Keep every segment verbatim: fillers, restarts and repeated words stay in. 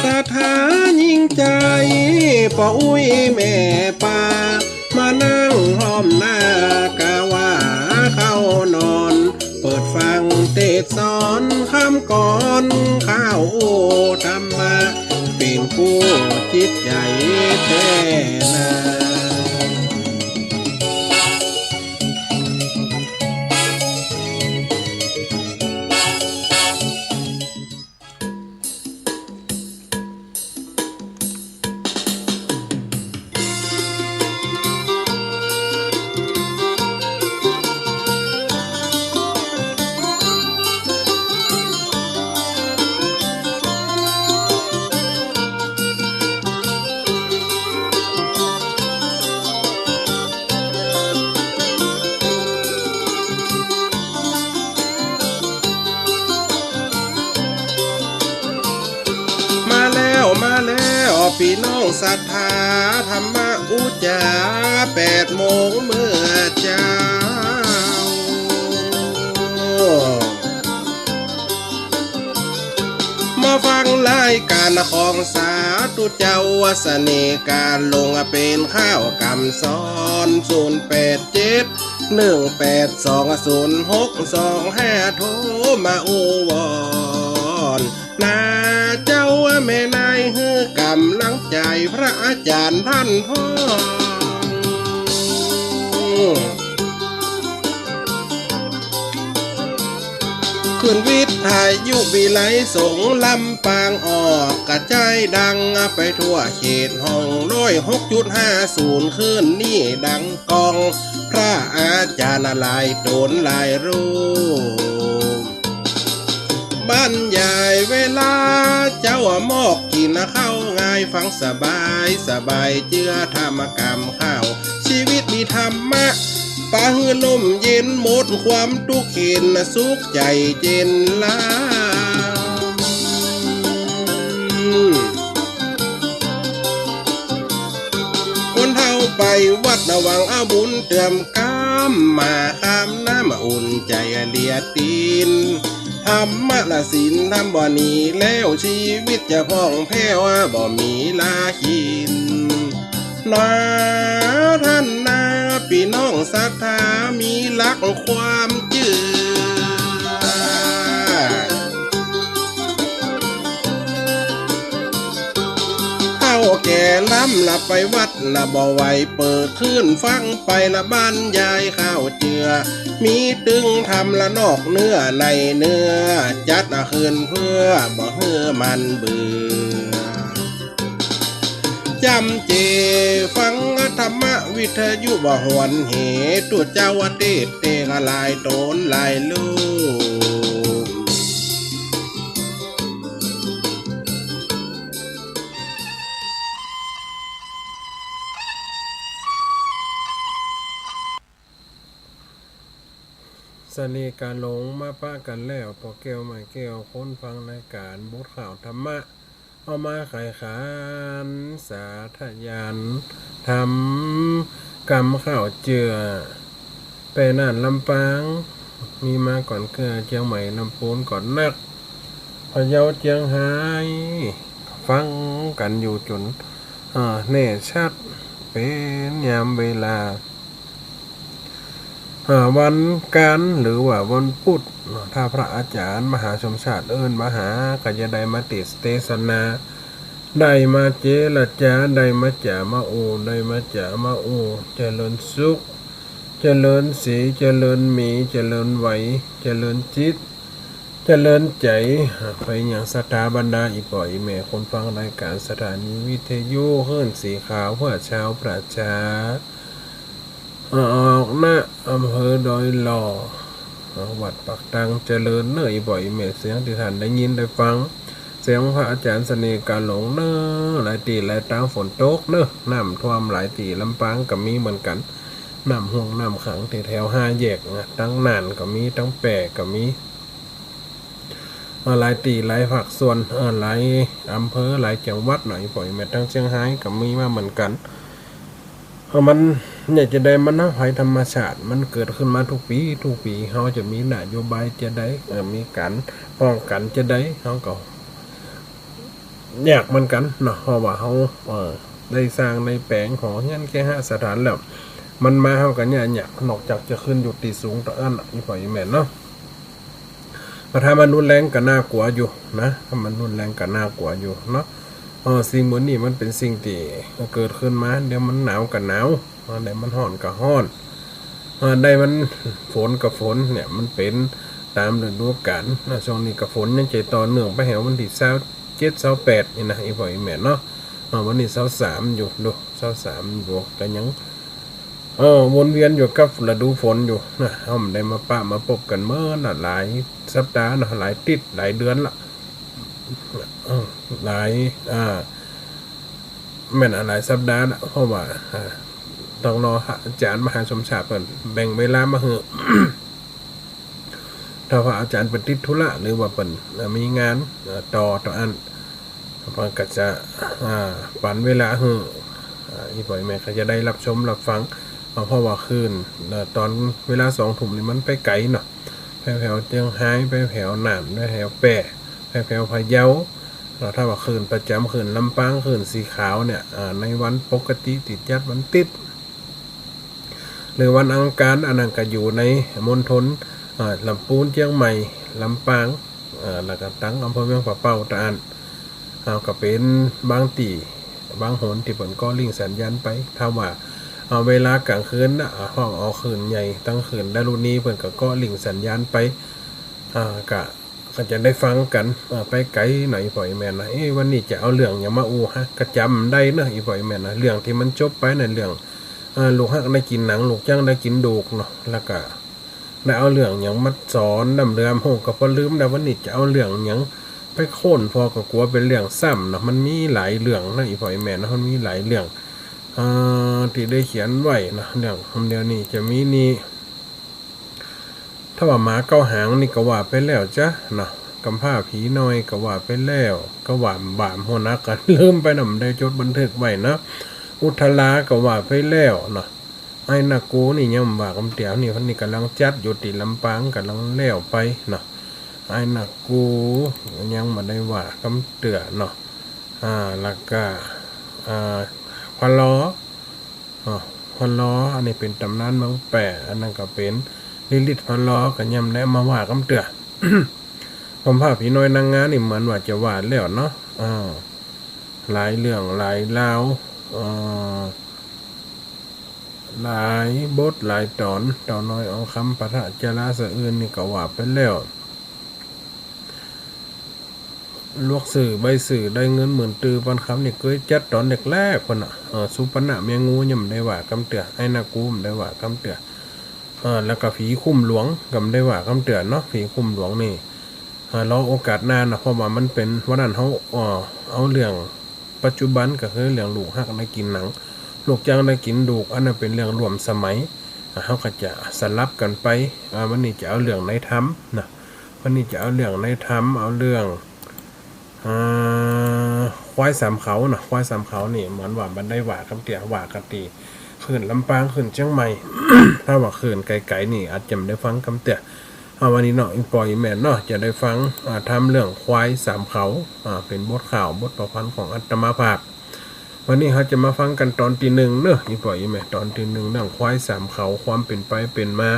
ศรัทธายิ่งใจ๋ ป้ออุ๊ยแม่ป้า มานั่งห้อมหน้า กาว่าเข้านอน เปิดฟังเตสน์สอน คำกลอนข้าวอู้ธรรมะ เป๋นกู้จิตใจ๋แต๊นา มาแล้ว มาแล้ว ปี้น้องศรัทธา ธรรมะอู้จ๋า แปดโมงเมื่อเจ๊า มาฟังรายก๋านของสาธุเจ้า เสน่ห์ก๋านหลง เป๋นข้าวกำสอน ศูนย์แปดเจ็ด หนึ่งแปดสอง ศูนย์หกสองห้า โทรมาอู้วอน นาเจ้าแม่นาย หื้อก๋ำลังใจ๋พระอาจ๋ารย์ต้านพ่อง ขึ้นวิทยุวิไลสงฆ์ลำปาง ออกกระจายดังไปทั่วเขตห้อง ร้อยหกจุดห้าศูนย์ คลื่นนี้ดังก้อง พระอาจ๋ารย์หลายต๋นหลายรูป บรรยายเวลา เจ้ามอกกิ๋นข้าวง่าย ฟังสบายสบาย เจื้อธรรมก๋ำข้าว ชีวิตมีธรรมะ ปาหื้อร่มเย็น หมดความตุ๊กข์เข็ญ สุขใจ๋เจ๋นล้ำ คนเฒ่าไปวัด หวังเอาบุญเติมกำ มาข้ามน้ำอุ่นใจ๋เหลียตี๋น ธรรมะละศีลทำบ่หนีแล้ว ชีวิตจะพ่องแผ้ว บ่มีลากิ๋น นาต้านนา ปี้น้องศรัทธา มีหลักความเจื้อ เฒ่าแก่ล้ำละไปวัดละบ่ไหว เปิดคลื่นฟังไปละบรรยายข้าวเจื้อ มีตึงธรรมละนอกเนื้อในเนื้อ จัดคืนเพื่อบ่หื้อมันเบื่อ จำเจฟังธรรมวิทยุบ่หวนเห ตุ๊เจ้าเตสน์เตสน์หลายต๋นหลายรูป เสน่ห์ก๋านหลงมาปะกั๋นแล้ว ป้อแก้วไม้แก้ว คนฟังรายก๋านบทข่าวธรรมะ เอามาไขขานสาธยานธรรมก๋ำข้าวเจื้อ แป้น่านลำปาง มีมาก่อนเกื้อ เจียงใหม่ลำปูนก่อนนัก พะเยาเจียงฮาย ฟังกั๋นอยู่จ๋น เอ่อ แน่ชัด เป๋นยามเวลา อ่า วันก๋านหรือว่าวันพุธเนาะ ถ้าพระอาจ๋ารย์มหาสมชาติเอิ้นมาหา ก็จะได้มาเตสน์เตสนา ได้มาเจรจา ได้มาจ๋ามาอู้ ได้มาจ๋ามาอู้ เจริญสุข เจริญศรี เจริญมี เจริญไหว เจริญจิต เจริญใจ๋ ไปยังศรัทธาบรรดาอี่ป้ออี่แม่คนฟังรายก๋านสถานีวิทยุคลื่นสีขาวเพื่อชาวประชา ออก ณ อำเภอดอยหล่อ วัดปากตัง เจริญเน่ออี่ป้ออี่แม่ เสียงตี้ต้านได้ยินได้ฟัง เสียงพระอาจ๋ารย์เสน่ห์ก๋านหลงเน่อ หลายตี้หลายตางฝนตกเน่อ น้ำท่วมหลายตี้ ลำปางก็มีเหมือนกั๋น น้ำห้วงน้ำขังตี้แถวห้าแยกนะ ตังน่านก็มี ตังแป้ก็มี เอ่อ หลายตี้หลายภาคส่วน เอ่อ หลายอำเภอหลายจังหวัดเนาะ อี่ป้ออี่แม่ ตังเจียงฮายก็มีมาเหมือนกั๋น เอ่อ มันเนี่ยจะได้มันนะ ภัยธรรมชาติมันเกิดขึ้นมากู้ปี๋กู้ปี๋ เฮาจะมีนโยบายจะใด เอ่อ มีก๋านป้องกั๋นจะใด เฮาก็ ยากเหมือนกั๋นเนาะ เพราะว่าเฮา เอ่อ ได้สร้างได้แป๋งหอเฮือนเคหสถานแล้ว มันมาเฮาก็เยียะยาก นอกจากจะขึ้นอยู่ตี้สูงเต้าอั้นน่ะ อี่ป้ออี่แม่เนาะ ก็ถ้ามันรุนแรงก็น่ากลัวอยู่นะ ถ้ามันรุนแรงก็น่ากลัวอยู่เนาะ เออ สิ่งหมู่นี้มันเป๋นสิ่งตี้เกิดขึ้นมา เดี๋ยวมันหนาวก็หนาว เออ เดี๋ยวมันฮ้อนก็ฮ้อน เออ เดี๋ยวมันฝนก็ฝนเนี่ย มันเป๋นต๋ามฤดูก๋าลนะ ช่วงนี้ก็ฝนยังจะต่อเนื่องไปแหววันตี้ซาวเจ็ด ซาวแปดนี่นะ อี่ป้ออี่แม่เนาะ เออ วันนี้ซาวสามอยู่ ดู ซาวสามอยู่ ก็ยัง เออ วนเวียนอยู่กับฤดูฝนอยู่นะ เฮาบ่ได้มาปะมาปบกั๋นเมินละ หลายสัปดาห์เนาะ หลายติ๊ด หลายเดือนละ เออ หลาย อ่า แม่นอะ หลายสัปดาห์ละ เพราะว่า อ่า ต้องรออาจ๋ารย์มหาสมชาติเปิ้นแบ่งเวลามาหื้อ ถ้าว่าอาจ๋ารย์เปิ้นติดธุระ หรือว่าเปิ้น เอ่อ มีงาน เอ่อ ต่อ ต่ออั้น เปิ้นก็จะ อ่า ปั๋นเวลาหื้อ อ่า อี่ป้ออี่แม่ก็จะได้ฮับชมฮับฟัง เอ่อ เพราะว่าคลื่น เอ่อ ต๋อนเวลาสองทุ่มนี่มันไปไก๋เนาะ ไปแถวเจียงฮาย ไปแถวน่าน ไปแถวแป้ ไปแถวพะเยา แล้วถ้าว่าคลื่นประจ๋ำ คลื่นลำปาง คลื่นสีขาวเนี่ย อ่า ในวันปกติตี้จัดวันติ๊ด หรือวันอังคาร อันนั้นก็อยู่ในมณฑล เอ่อ ลำปูน เจียงใหม่ ลำปาง เอ่อ แล้วก็ตังอำเภอเวียงป่าเป้าเต้าอั้น เอ่อ ก็เป๋นบางตี้ บางหนตี้เปิ้นก็ริ่งสัญญาณไป ถ้าว่า เอ่อ เวลากลางคืนนะ เอ่อ ฮ้องเอาคลื่นใหญ่ ตังคลื่นดารุณี เปิ้นก็ ก็ริ่งสัญญาณไป อ่า ก็ ก็จะได้ฟังกั๋น เอ่อ ไปไก๋หน้อย อี่ป้ออี่แม่นะ เอ๊ะ วันนี้จะเอาเรื่องหยังมาอู้ฮะ ก็จ๋ำได้เนาะ อี่ป้ออี่แม่นะ เรื่องตี้มันจบไปน่ะ เรื่อง เอ่อ ลูกฮักได้กิ๋นหนัง ลูกจ้างได้กิ๋นดูกเนาะ แล้วก็ได้เอาเรื่องหยังมาสอนนำเดิม โห ก็ปอลืมแล้ว วันนี้จะเอาเรื่องหยังไปค้น ปอก็กั๋วเป๋นเรื่องซ้ำเนาะ มันมีหลายเรื่องนะ อี่ป้ออี่แม่นะ มันมีหลายเรื่อง เอ่อ ตี้ได้เขียนไว้เนาะ เรื่องเดี๋ยวนี้จะมีนี่ ถ้าว่าหมาเก้าหางนี่ก็ว่าไปแล้วจ้ะเนาะ ก๋ำพร้าผีน้อยก็ว่าไปแล้ว ก็ว่าบ่ามหัวหน้ากั๋น ลืมไปเนาะ บ่ได้จดบันทึกไว้เนาะ อุทาราก็ว่าไปแล้วเนาะ ไอ้นากูนี่ยังบ่ว่ากำเตื้อ นี่ นี่ก่ำลังจัดอยู่ตี้ลำปาง ก่ำลังแล้วไปเนาะ ไอ้นากูยังบ่ได้ว่ากำเตื้อเนาะ อ่า แล้วก็ อ่า พะลอ อ่า พะลอ อันนี้เป๋นต๋ำนานเมืองแป้ อันนั้นก็เป๋นลิลิตพะลอ ก็ยังบ่ได้มาว่ากำเตื้อ ก๋ำพร้าผีน้อยนางงามนี่เหมือนว่าจะว่าแล้วเนาะ อ่า หลายเรื่องหลายราว เอ่อ หลายบทหลายต๋อน เต่าน้อยอองคำ ปะทะจาราสะอื้น นี่ก็ว่าไปแล้ว ลวกซื่อใบ้ซื่อได้เงินหมื่น ตื้อปันคำ นี่เกยจัดต๋อนแรกๆ พุ้นน่ะ เอ่อ สุปัณณะเมียงูยังบ่ได้ว่ากำเตื้อ ไอ้นากูบ่ได้ว่ากำเตื้อ เอ่อ แล้วก็ผีคุ้มหลวงก็บ่ได้ว่ากำเตื้อเนาะ ผีคุ้มหลวงนี่ อ่า รอโอกาสหน้าเนาะ เพราะว่ามันเป๋น วันนั้นเฮา เอ่อ เอาเรื่องปัจจุบันก็คือเรื่องลูกฮักได้กิ๋นหนัง ลูกจ้างได้กิ๋นดูก อันนั้นเป๋นเรื่องร่วมสมัย อ่า เฮาก็จะสลับกั๋นไป อ่า วันนี้จะเอาเรื่องในธรรมนะ วันนี้จะเอาเรื่องในธรรม เอาเรื่อง อ่า ควายสามเขาเนาะ ควายสามเขานี่เหมือนว่าบ่ได้ว่ากำเตื้อ ว่ากำตี้ คลื่นลำปาง คลื่นเจียงใหม่ ถ้าว่าคลื่นไก๋ๆ นี่อาจจะบ่ได้ฟังกำเตื้อ อ่า วันนี้เนาะ อี่ป้ออี่แม่เนาะ จะได้ฟัง อ่า ธรรมเรื่องควายสามเขา อ่า เป๋นบทข่าว บทประพันธ์ของอาตมาภาพ วันนี้เฮาจะมาฟังกั๋นต๋อนตี้นึ่งเนาะ อี่ป้ออี่แม่ ต๋อนตี้นึ่ง เรื่องควายสามเขา ความเป๋นไปเป๋นมา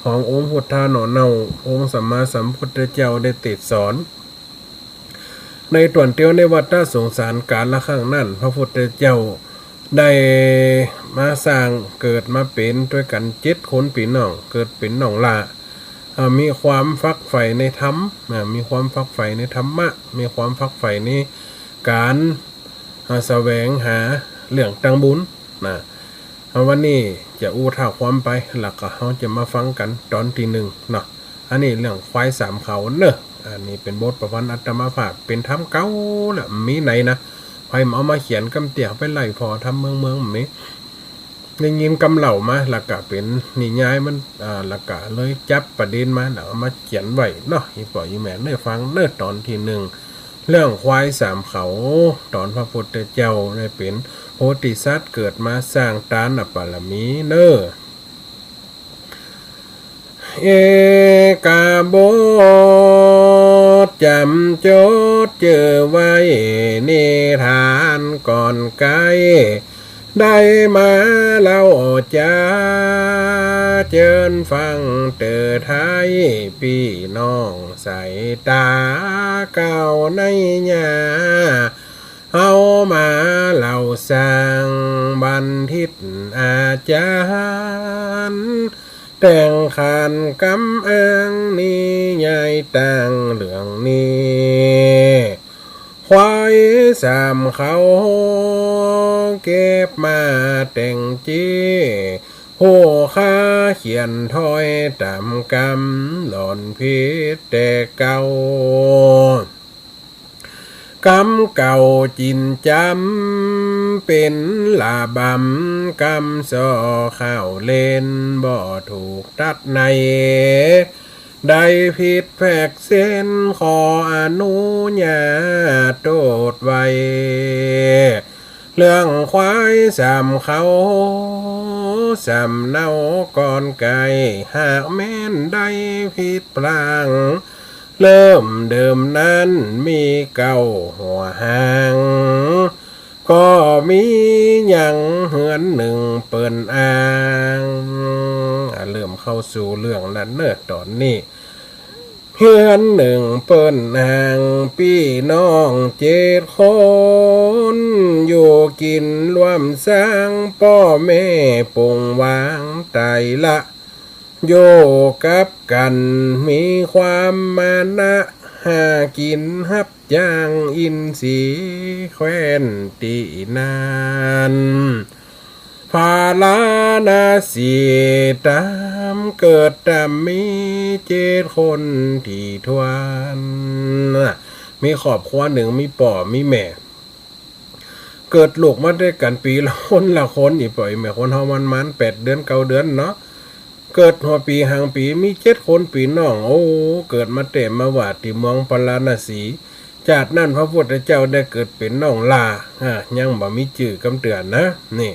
ขององค์พุทธาหน่อเน่า องค์สัมมาสัมพุทธเจ้าได้เตศน์สอน ในต๋อนเตียวในวัฏฏะสงสารกาลครั้งนั้น พระพุทธเจ้าได้มาสร้าง เกิดมาเป๋นตวยกั๋นเจ็ดคนปี้น้อง เกิดเป๋นน้องหล้า อ่า มีความฝักใฝ่ในธรรม อ่า มีความฝักใฝ่ในธรรมะ มีความฝักใฝ่ในก๋าน อ่า แสวงหาเรื่องตางบุญนะ อ่า วันนี้จะอู้ท้าวความไป แล้วก็เฮาจะมาฟังกั๋นต๋อนตี้นึ่งเนาะ อันนี้เรื่องควายสามเขาเนาะ อันนี้เป๋นบทประพันธ์อาตมาภาพ เป๋นธรรมเก่าละ บ่มีไหนนะ ใผบ่เอามาเขียนกำเตื้อ ไปไล่ผ่อธรรมเมืองเมืองบ่มี ได้ยินกำเล่ามา แล้วก็เป๋นนิยายมัน อ่า แล้วก็เลยจับประเด็นมา แล้วเอามาเขียนไว้เนาะ อี่ป้ออี่แม่ได้ฟังเนาะ ต๋อนตี้นึ่ง เรื่องควายสามเขา ต๋อนพระพุทธเจ้าได้เป๋นโพธิสัตว์ เกิดมาสร้างตานบารมีเนาะ เอกาบท จำจดจื้อไว้ นิทานก่อนไกล ได้มาเล่าจ๋า เจิญฟังเตื้อไท้ ปี้น้องสายต๋า เก่าในหญ้า เอามาเล่าสร้าง บัณฑิตอาจ๋ารย์ แต่งขานกำอ้าง นิยายตางเรื่องนี้ ควายสามเขา เก็บมาแต่งเจ๊ ผู้ข้าเขียนถ้อยต๋ามกำ หล่อนผิดแต่เก่า กำเก่าจิ๋นจ๋ำ เป๋นระบำ กำส่อข้าวเล่น บ่ถูกตั๊ดใน ได้ผิดแผกเส้น ขออนุญาตโต้ษไว้ เรื่องควายสามเขา สำเนาก่อนไกล หากแม่นได้ผิดพลาง เริ่มเดิมนั้นมีเก้าหัวหาง ก็มีหยังเฮือนนึ่งเปิ้นอ้าง อ่ะ เริ่มเข้าสู่เรื่องแล้วเน่อต๋อนนี้ เฮือนนึ่งเปิ้นอ้าง ปี้น้องเจ็ดคน อยู่กิ๋นร่วมสร้าง ป้อแม่ปงวางไตละ อยู่กับกั๋นมีความมานะ หากิ๋นฮับจ้างอินทรีย์แคว้นตี้นั้น พาราณสี ต๋ามเกิดต๋ามมี เจ็ดคนถี่ถ้วน มีครอบครัวนึ่ง มีป้อมีแม่ เกิดลูกมาตวยกั๋นปี๋ละคนละคน อี่ป้ออี่แม่ คนเฮามันๆ แปดเดือนเก้าเดือนเนาะ เกิดหัวปี๋หางปี๋ มีเจ็ดคนปี้น้อง โอ้ เกิดมาแต๊มาว่าตี้เมืองพาราณสี จาตินั้นพระพุทธเจ้าได้เกิดเป๋นน้องหล้า อ่า ยังบ่มีจื้อกำเตื้อนะ นี่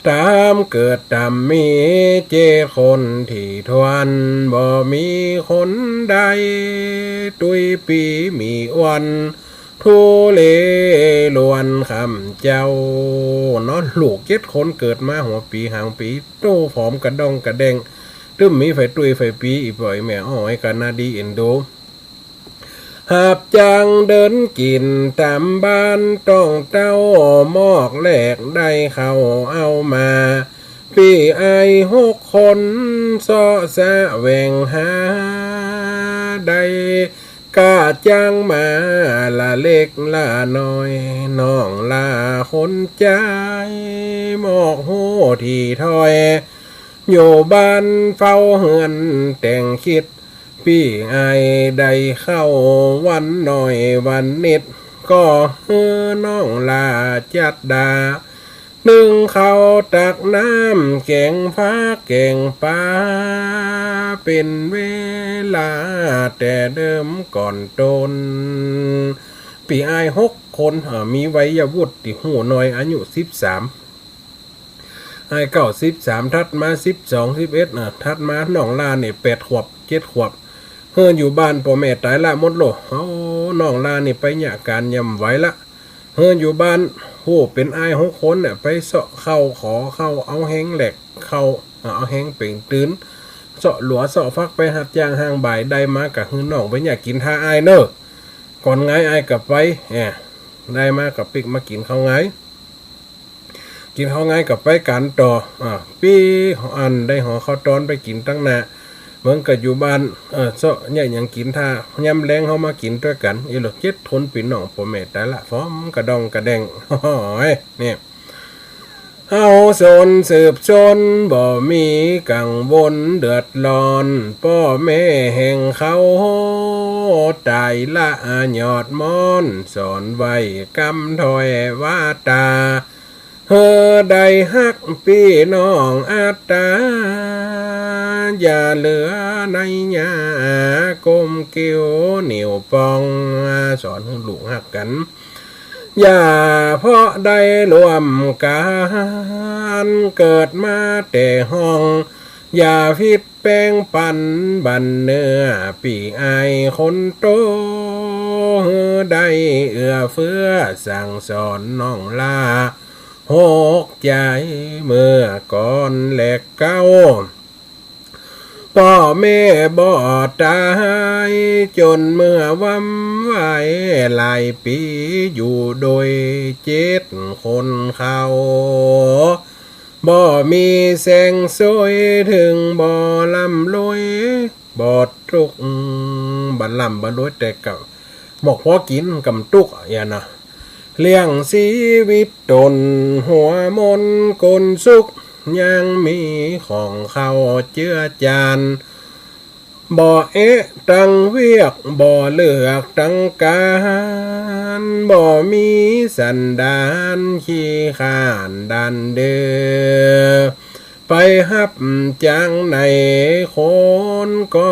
ต๋ามเกิดต๋ามมี เจ็ดคนถี่ถ้วน บ่มีคนใด ตุ้ยปี้มีอ้วน ทุเลล้วนคำเจ้า เนาะ ลูกเจ็ดคนเกิดมาหัวปี๋หางปี๋ โตผอมกระด้องกระแด้ง ตึ้มมีใผตุ้ยใผปี้ อี่ป้ออี่แม่ อ้อยกานาดีเอ็นดู ฮับจ้างเดินกิ๋นต๋ามบ้าน ต้องเต้าหมอกแลกได้เข้าเอามา ปี้อ้ายหกคน เซาะแสวงหา ได้ก้าจ้างมาละเล็กละน้อย น้องหล้าคนใจ๋ หมอกฮู้ถี่ถ้อย อยู่บ้านเฝ้าเฮือนแต่งคิด ปี้อ้ายได้เข้าวันน้อยวันนิด ก็หื้อน้องหล้าจัดดา นึ่งข้าวตักน้ำ แก๋งผักแก๋งป๋า เป๋นเวลาแต่เดิมก่อนตน ปี้อ้ายหกคน เอ่อ มีวัยวุฒิตี้ฮู้น้อย อายุสิบสาม อ้ายเก้าสิบสาม ถัดมาสิบสอง สิบเอ็ด อ่ะ ถัดมาน้องหล้านี่แปดขวบ เจ็ดขวบ หื้ออยู่บ้าน ป้อแม่ต๋ายละหมดโล เอา น้องหล้านี่ไปเยียะก๋านย่ำไหวละ หื้ออยู่บ้าน ฮู้เป๋นอ้ายหกคนเนี่ย ไปเซาะข้าว ขอข้าว เอาแฮงแลกข้าว อ่ะ เอาแฮงเป่งตื่น เซาะหลัวเซาะฟัก ไปฮับจ้างฮ้างบ่าย ได้มาก็หื้อน้องไปเยียะกิ๋นถ่าอ้ายเน่อ ก่อนงายอ้ายก็ไป แหม ได้มาก็ปิ๊กมากิ๋นข้าวงาย กิ๋นข้าวงายก็ไปก๋านต่อ อ่า ปี้อันได้ห่อข้าวตอนไปกิ๋นตังหน้า เมิงก็อยู่บ้าน เออ เซาะเยียะหยังกิ๋นถ่า ยามแลงเฮามากิ๋นตวยกั๋น อี่หลักเจ็ดคนปี้น้อง ป้อแม่ต๋ายละ ผอมกระด้องกระแด้ง โอ้ย เนี่ย เฮาสนสืบสน บ่มีกังวลเดือดร้อน ป้อแม่แห่งเขา ต๋ายละยอดมอน สอนไว้กำถ้อยวาต๋า หื้อได้ฮักปี้น้องอัตตา อย่าเหลือในหญ้า ก้มเกี้ยวเหนี่ยวปอง สอนหื้อลูกฮักกั๋น อย่าเพราะได้ร่วมก๋าน เกิดมาแต่ห้อง อย่าผิดแป๋งปันบันเนื้อปี้อ้ายคนโต หื้อได้เอื้อเฟื้อสั่งสอนน้องหล้าหกใจ๋ เมื่อก่อนแลเก้า ป้อแม่บ่ต๋าย จ๋นเมื่อวำไหว หลายปี๋อยู่โดยเจ็ดคนเขา บ่มีแสงสวย เถิงบ่ร่ำรวย บ่ตุ๊กข์ บ่ร่ำบ่รวย แต่ก็หมกพอกิ๋น ก่ำตุ๊กข์ อะนะ เลี้ยงชีวิตต๋น หัวมนก๋นสุข ยังมีของเขาเจือจาน บ่แอะตังเวียก บ่เลือกตังก๋าน บ่มีสันดานขี้คร้านด้านเด้อ ไปฮับจ้างไหน คนก็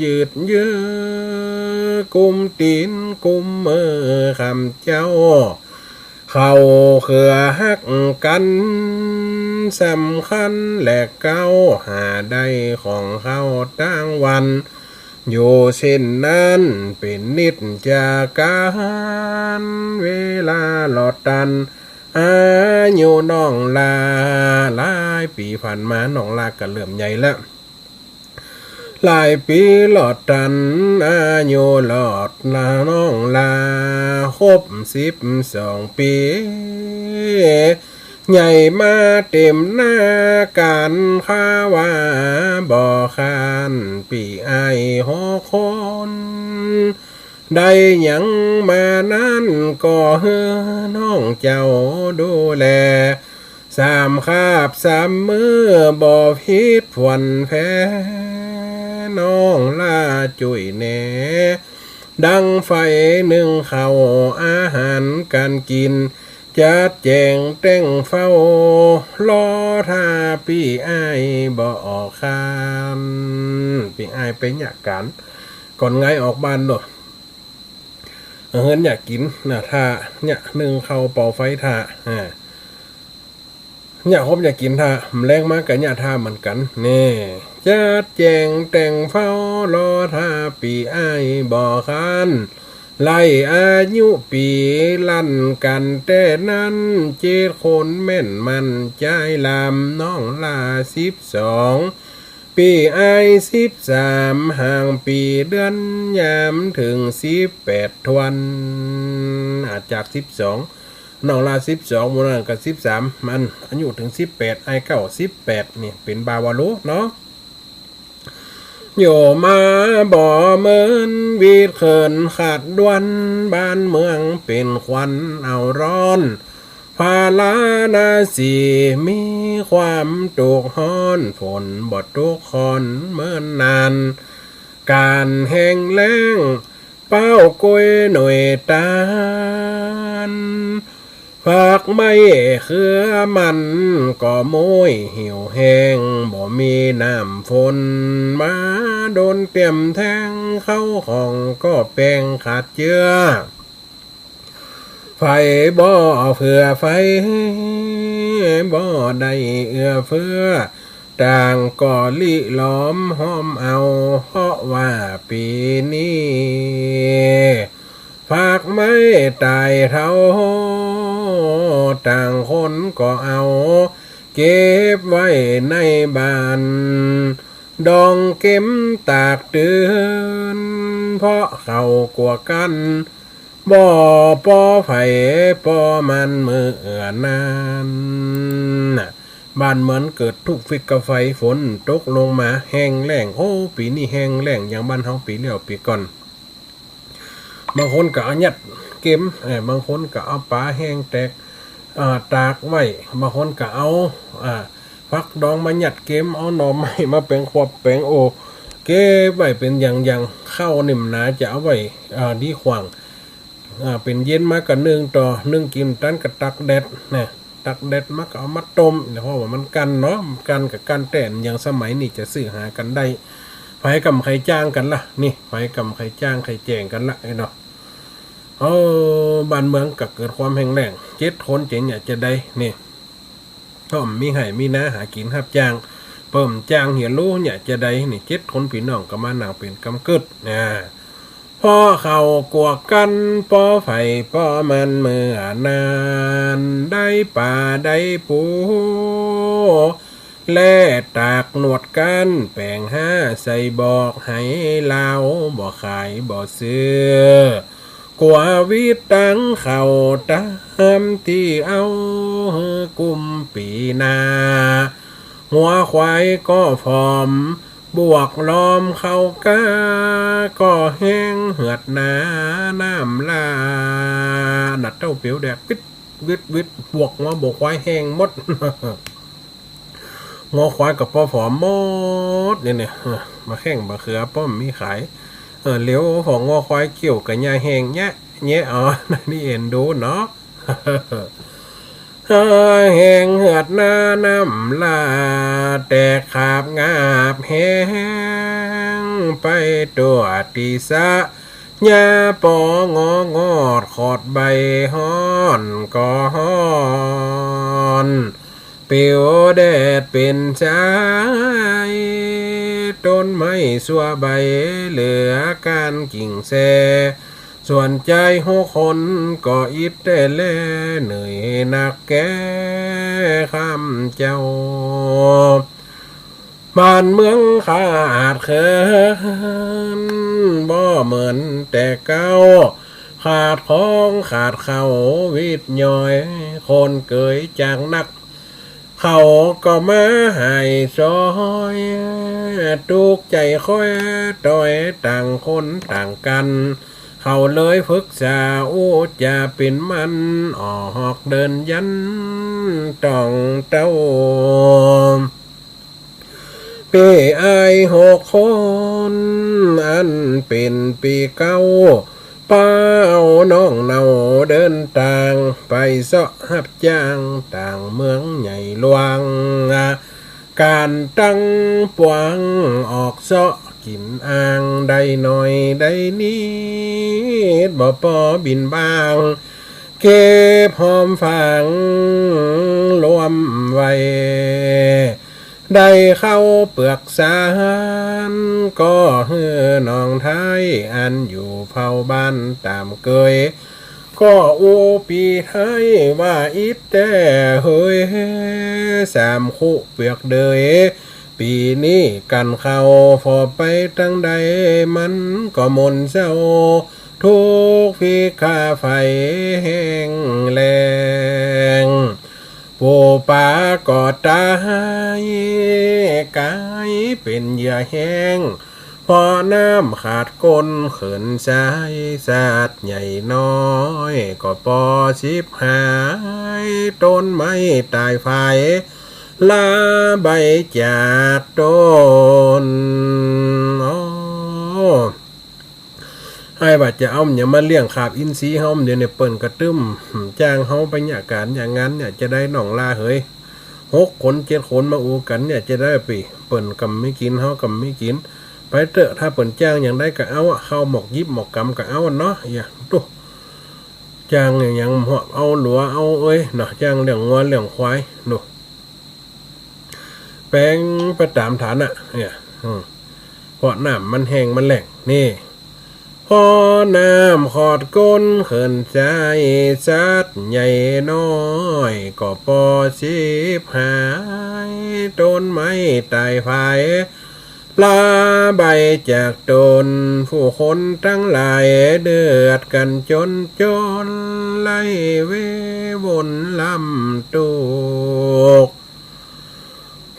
ยืดเยื้อ กุมตี๋นกุมมือคำเจ้า เขาเขือฮักกั๋น สำคัญแลเก้า หาได้ของเขาตังวัน อยู่เส้นนั้นเป๋นนิจจาก๋าน เวลาหลอดตัน อายุน้องหล้า หลายปี๋ผ่านมา น้องหล้าก็เริ่มใหญ่แล้ว หลายปี๋หลอดตัน อายุหลอดหล้า น้องหล้าครบสิบสองปี๋ ใหญ่มาเต๋มหน้าก๋าน ข้าว่าบ่คร้านปี้อ้ายหกคน ได้หยังมานั้นก็หื้อน้องเจ้าดูแล สามคาบสามมื้อบ่ผิดผวนแพ้ น้องหล้าจุ้ยแหน่ ดังไฟนึ่งข้าว อาหารก๋านกิ๋น จัดแจ๋งแต่งเฝ้า รอถ้าปี้อ้ายบ่ออกคาน ปี้อ้ายไปเยียะก๋าน ก่อนไงออกบ้านโน่น เออ เยียะกิ๋นนะ ถ้าเยียะนึ่งข้าวเป่าไฟถ้า อ่า เยียะคบเยียะกิ๋นถ้า แลงมาก็เยียะถ้าเหมือนกั๋น แน่ จัดแจ๋งแต่งเฝ้า รอถ้าปี้อ้ายบ่คาน ไล่อายุปี๋ลั่นกั๋นแต่นั้น เจ็ดคนแม่นมั่นจายลำ น้องหล้าสิบสอง ปี้อ้ายสิบสาม ห่างปี๋เดือนยามเถิงสิบแปดถ้วน อ่า จากสิบสอง น้องหล้าสิบสอง หมู่นั้นก็สิบสาม มันอายุเถิงสิบแปด อ้ายเก้า สิบแปด นี่เป๋นบ่าววาโลเนาะ อยู่มาบ่เหมือนวีดเขินขาดด่วน บ้านเมืองเป๋นควันเอาร้อน พาราณสีมีความทุกข์ฮ้อน ฝนบ่ตกค่อนเหมือนนาน ก๋านแห้งแล้ง เป้ากล้วยหน่วยตาล ผักไม้เขือมันก็โม้ยเหี่ยวแห้ง บ่มีน้ำฝนมาดลเตรียมแทง เข้าของก็แปงขาดเจื้อ ไฟบ่เผื่อไฟ บ่ได้เอื้อเฟื้อ ต่างก็ลิลอมหอมเอา เพราะว่าปี๋นี้ ผักไม้ต๋ายเฒ่า ต่างคนก็เอา เก็บไว้ในบ้าน ดองเก็มตากตื่น เพราะเขากั๋วกั๋น บ่ปอใผปอมันเมื่อนั้น น่ะ บ้านเมืองเกิดทุกข์วิกฤต ไฟฝนตกลงมาแห้งแล้ง โอ้ ปี๋นี้แห้งแล้ง อย่างบ้านเฮาปี๋แล้วปี๋ก่อน บางคนก็เอายัดเก็ม เอ่อ บางคนก็เอาป๋าแห้งแตก อ่า ตากไว้ บางคนก็เอา อ่า ผักดองมายัดเก็ม เอาหน่อไม้มาแป๋งขวบแป๋งโอ่ เก็บไว้เป๋นอย่างๆ ข้าวนิ่มหนาจะเอาไว้ อ่า ดีขว้าง อ่า เป๋นเย็นมาก็นึ่งต่อ นึ่งกิ๋นตันก็ตากแดดนะ ตากแดดมาก็เอามาต้ม เพราะว่ามันกั๋นเนาะ กั๋นกับกั๋นแต๊ อย่างสมัยนี้จะซื้อหากั๋นได้ ใผก่ำใผจ้างกั๋นล่ะ นี่ ใผก่ำใผจ้างใผแจ๋งกั๋นล่ะ ไอ้เนาะ โอ้ บ้านเมืองก็เกิดความแห้งแล้ง เจ็ดคนเจ๋งอยากจะได้ นี่ ก็มีไฮ่มีนาหากิ๋นฮับจ้าง ปิ้นบ่จ้างเหียลู้เนี่ยจะใดนี่ เจ็ดคนปี้น้องก็มานั่งเป๋นกำกึ๊ด นะ เพราะเขากั๋วกั๋น ป้อใผป้อมันเมื่อนั้น ได้ป๋าได้ปู และตากหนวดกั๋น แป๋งห้าใส่บอก ไหลาวบ่ขายบ่ซื้อ กั๋ววิดตังเขาต๋ามตี้เอา หื้อกุมปี๋นา งัวควายก็ผอม บวกล้อมเข้าก้า ก็แห้งเหือดหนา น้ำลา หนัดเต้าเปียวแดก วิดวิดวิด บวกงัวบวกควายแห้งหมด งัวควายก็ป้อผอมหมดเนี่ย เนี่ย เออ บ่าแข้งบ่าเขือป้อมมีขาย เออ เหลียวผ่องัวควายเกี่ยวก็หญ้าแห้งแยะแยะ อ๋อ นี่เอ็นดูเนาะ แห้งเหือดหนา น้ำลาแตกขาบงาบแห้ง ไปตั๋วตี้สะ หญ้าปองอกงอด ขอดใบฮ้อนก็ฮ้อน ปิวแดดเป๋นสาย ต้นไม้สั่วใบ เหลือก้านกิ่งแซ ส่วนจายหกคนก็อิดแต๊แล เหนื่อยนักแก่ค่ำเจ้า บ้านเมืองขาดเขิน บ่เหมือนแต่เก่า ขาดของขาดข้าว วิดย่อย คนเกยจากนัก เขาก็มาให้ซ่อย ตุ๊กใจ๋ค่อยต่อย ต่างคนต่างกั๋น เขาเลยปึกษา อู้จ๋าเป๋นมัน ออกเดินยันต้องเต้า ปี้อ้ายหกคน อันเป๋นปี้เก๊า ปาเอาน้องเนาเดินตาง ไปเซาะฮับจ้าง ต่างเมืองใหญ่หลวง ก๋านตังปวง ออกเซาะกิ๋นอ่าง ได้หน่อยได้นิด บ่ปอบินบ้าง เก็บหอมฝางรวมไว้ ได้ข้าวเปือกสาร ก็หื้อน้องไท้ อันอยู่เฝ้าบ้านต๋ามเกย ก็อู้ปี้ไท้ว่าอิดแต๊เฮย สามคุเปือกเดย ปี๋นี้กั๋นข้าว ผ่อไปตังใด มันก็หม่นเศร้า ทุกข์พิกาภัยแห้งแล้ง ปู๋ป๋าก็ต๋าย ก๋ายเป๋นเหยื่อแห้ง เพราะน้ำขาดก้น เขินสายสัตว์ใหญ่น้อย ก็ปอฉิบหาย ต้นไม้ต๋ายไฟ ละใบจากต้น โอ้ ไอ้ว่าจะเอาหยังมาเลี้ยงขาบอินทรีย์เฮา เดี๋ยวนี้เปิ้นกระตึ้มจ้างเฮาไปเยียะก๋านเยียะงานเนี่ย จะได้น้องลาเหย หกคนเจ็ดคนมาอู้กั๋นเนี่ย จะได้ปี้ เปิ้นก็บ่มีกิ๋น เฮาก็บ่มีกิ๋น ไปเต๊อะ ถ้าเปิ้นจ้างหยังได้ก็เอาอะ ข้าวหมอกหยิบหมอกกำก็เอาอะเนาะ เยียะ ตุ๊ จ้างหยัง หมอกเอาหลัวเอาเอยเนาะ จ้างเลี้ยงงัวเลี้ยงควายเนาะ แป๋งไปต๋ามฐานะเนี่ย อืม เพราะน้ำมันแห้งมันแล้ง นี่ เพราะน้ำขาดก้น เขินสายสัตว์ใหญ่น้อย ก็ปอฉิบหาย ต้นไม้ต๋ายไฟ ละใบจากต้น ผู้คนตังหลาย เดือดกั๋นจ๋นจ๋น ไร้เววนลำตุ๊กข์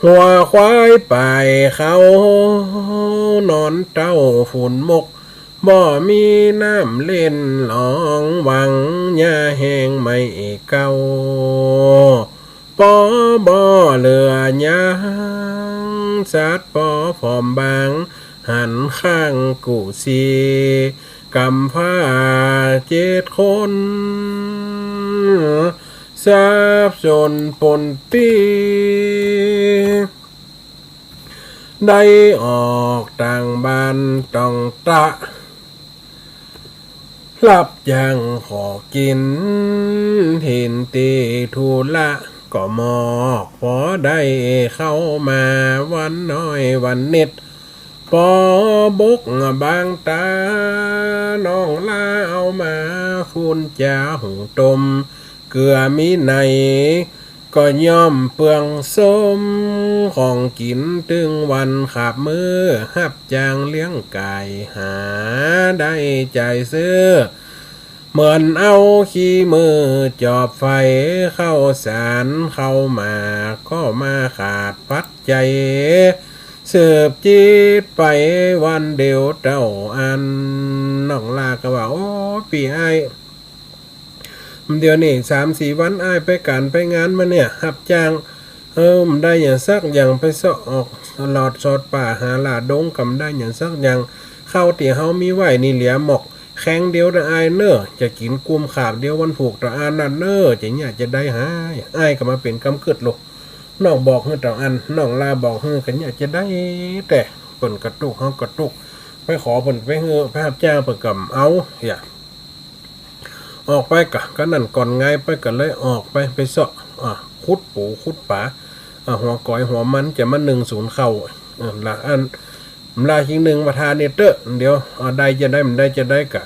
งัวควายป๋ายเขา นอนเต้าฝุ่นมก บ่มีน้ำเล่นหลองหวัง หญ้าแห้งไหม้เก้า ปอบ่เหลือหยัง สัตว์ปอผอมบาง หันข้างกู้ซี้ กำพร้าเจ็ดคน สาบสูญปูนปี้ ได้ออกตางบ้านต้องตะ ฮับจ้างขอกิ๋น ถิ่นตี้ธุระ ก็มอก ปอได้เข้ามาวันน้อยวันนิด ปอบุกบางต๋า น้องลาเอามา ฟูนจ๋าหุงต้ม เกือมีใน ก็ย่อมเปลืองส้ม ของกิ๋นตึงวันขาบมื้อ ฮับจ้างเลี้ยงก๋าย หาได้จ่ายซื้อ เหมือนเอาขี้มือจอบไฟ ข้าวสารข้าวหมากก็มาขาดปัจจัย สืบจิตไปวันเดียวเต้าอั้น น้องลาก็ว่า โอ้ ปี้อ้าย เดี๋ยวนี้สามสี่วันอ้ายไปก๋านไปงานมาเนี่ย ฮับจ้าง เออ บ่ได้หยังสักอย่าง ไปเซาะออกหลอดสอดป่าหาหล่าดง ก็บ่ได้หยังสักอย่าง ข้าวตี้เฮามีไว้นี่เหลือหมกแคงเดียวเน่ออ้ายเน่อ จะกิ๋นกุมขาบเดียววันผูกตะอานันเน่อ จะเยียะจะได้หา อ้ายก็มาเป๋นกำกึ๊ดลูก น้องบอกหื้อตะอัน น้องลาบอกหื้อ ก็เยียะจะได้ แต่เปิ้นกระตุก เฮากระตุก ไปขอเปิ้น ไปหื้อ ไปฮับจ้างเปิ้นก็บ่เอา อย่า ออกไปกะ กะนั้นก่อนไง ไปก็เลยออกไป ไปเซาะ อ่า ขุดปูขุดป๋า อ่า หัวก๋อยหัวมันจะมานึ่งสูนข้าว เออ ละอัน บ่ละจริงนึ่งบ่ทานี่เต๊อะ เดี๋ยว อ่า ได้จะได้ บ่ได้จะได้กะ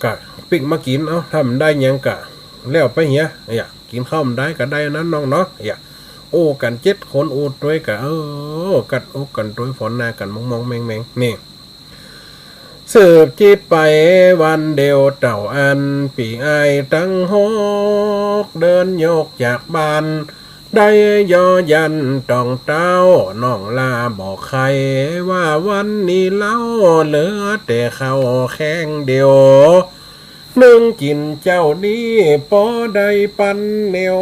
กะปิ๊กมากิ๋น เอ้า ถ้าบ่ได้หยังกะ แล้วไปเหีย อย่า กิ๋นข้าวบ่ได้ก็ได้อันนั้นน้องเนาะ อย่า โอ้กั๋นเจ็ดคน โอ้ตวยกะ เออ กัดอกกั๋นตวย ฝนหน้ากั๋นมองๆ แมงๆ นี่ สืบจิตไปวันเดียวเต้าอั้น ปี้อ้ายตังหก เดินโยกจากบ้าน ได้ยอยันต่องเต๊า น้องลาบ่ใค่ว่าวันนี้เล่า เหลือแต่ข้าวแคงเดียว นึ่งกิ๋นเจ้านี้ ปอได้ปันเหนียว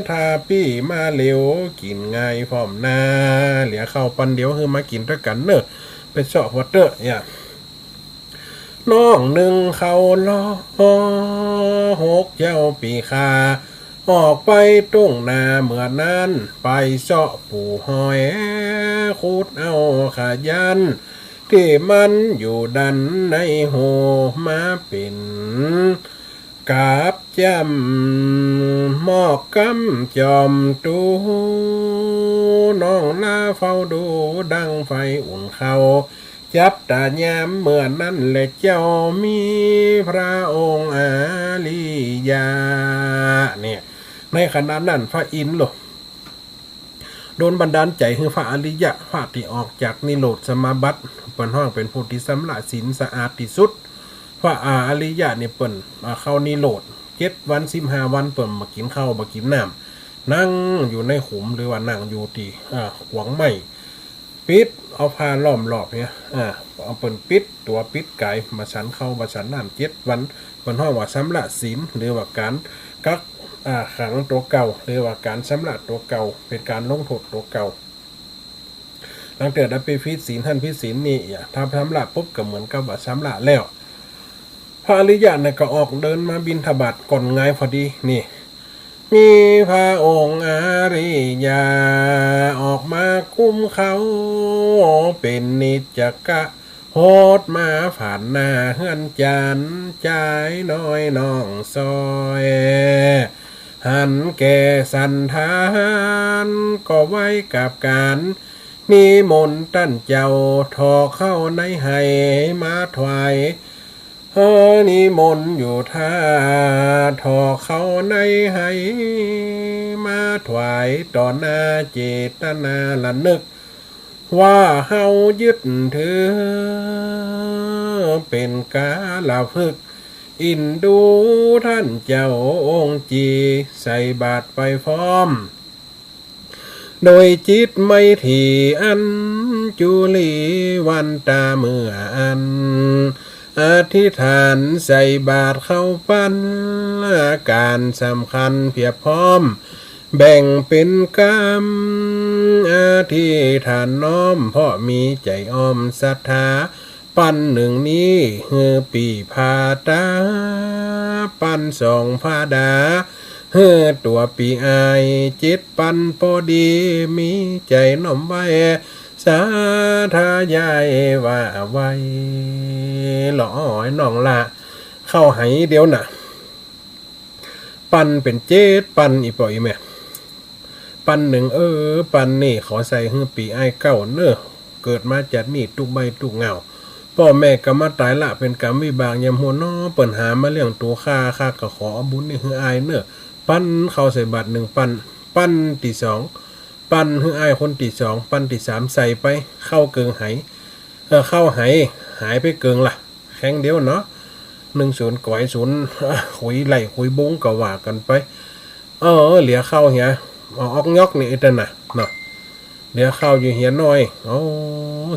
ถ้าปี้มาเหลียว กิ๋นง่ายพร้อมนา เหลือข้าวปันเดียว หื้อมากิ๋นตวยกั๋นเน่อ ไปเซาะหัวเต๊อะ อย่า น้องนึ่งข้าวลอหกเจ้าปี้ข้า ออกไปตุ้งนาเมื่อนั้น ไปเซาะปูหอย ขุดเอาขยัน ตี้มันอยู่ดันในหู มาเป๋นกับจ้ำ หมอกกำจอมตู้ น้องลาเฝ้าดูดังไฟอุ่นข้าว จับตายามเมื่อนั้นแลเจ้า มีพระองค์อริยะ เนี่ย ในขณะนั้นพระอินทร์โลก โดนบันดาลใจ๋หื้อพระอริยะ พระตี้ออกจากนิโรธสมาบัติ เปิ้นฮ้องเป๋นผู้ตี้สำระศีลสะอาดตี้สุด พระอริยะนี่เปิ้น อ่า เข้านิโรธ เจ็ดวันสิบห้าวัน เปิ้นบ่กิ๋นข้าว บ่กิ๋นน้ำ นั่งอยู่ในขุม หรือว่านั่งอยู่ตี้ อ่า ขวงไม้ ปิด เอาผ้าล้อมรอบเนี่ย อ่า เอาเปิ้นปิดตั๋วปิดก๋าย บ่สันข้าว บ่สันน้ำ เจ็ดวัน เปิ้นฮ้องว่าสำระศีล หรือว่าก๋านกัก อ่า ขังตั๋วเก่า หรือว่าก๋านสำระตั๋วเก่า เป๋นก๋านลงโต้ษตั๋วเก่า หลังเตื้อได้ไปผิดศีลหั้นผิดศีลนี่ อ่า ถ้าสำระปุ๊บก็เหมือนกับว่าสำระแล้ว พระอริยะเนี่ยก็ออกเดินมาบิณฑบาตก่อนไงพอดี นี่ มีพระองค์อริยะ ออกมากุมข้าว เป๋นนิจจกะ โหดมาผ่านหน้าเฮือนจาน จายน้อยน้องซอย หันแก่สันธาน ก็ไหว้กราบก๋าน นิมนต์ต้านเจ้า ถ่อข้าวในไหมาถวาย เออ นิมนต์อยู่ถ้า ถ่อข้าวในไหมาถวาย ต่อหน้าเจตนาระนึก ว่าเฮายึดถือ เป๋นกาละพึก อินดูต้านเจ้าองค์จี ใส่บาตรไปพร้อม โดยจิตไมตรีอันจุลีวันตาเมื่ออั้น อธิษฐานใส่บาตรข้าวปั้น ก๋านสำคัญเพียบพร้อม แบ่งเป๋นกำ อธิษฐานน้อม เพราะมีใจ๋อ้อมศรัทธา ปั้นนึ่งนี้ หื้อปี้ผ้าต๋า ปั้นสองผ้าดา หื้อตั๋วปี้อ้าย เจ็ดปันปอดี มีใจ๋น้อมไหว้ สาธยายว่าไว้ หล่ออ้อยน้องละ เข้าไหเดียวน่ะ ปันเป๋นเจ็ดปัน อี่ป้ออี่แม่ ปันนึ่ง เออ ปันนี่ขอใส่หื้อปี้อ้ายเก๊าเน่อ เกิดมาจาตินี้ตุ๊กใบ้ตุ๊กเหง้า ป้อแม่ก็มาต๋ายละ เป๋นก๋รรมวิบาก ยำฮู้น้อ เปิ้นหามาเลี้ยงตั๋วข้า ข้าก็ขอเอาบุญนี่หื้ออ้ายเน่อ ปันข้าวใส่บาตรนึ่งปัน ปันตี้สอง ปันหื้ออ้ายคนตี้สอง ปันตี้สาม ใส่ไป ข้าวเกิ่งไห เออ ข้าวไห หายไปเกิ่งละ แค่งเดียวเนาะ นึ่งศูนย์ก๋อยศูนย์ ขุยไล่ขุยบุ้งก็ว่ากั๋นไป เออ เหลือข้าวเหีย เอาออกยอกนี่ไอ้เต้นน่ะเนาะ เหลือข้าวอยู่เหียน้อย โอ้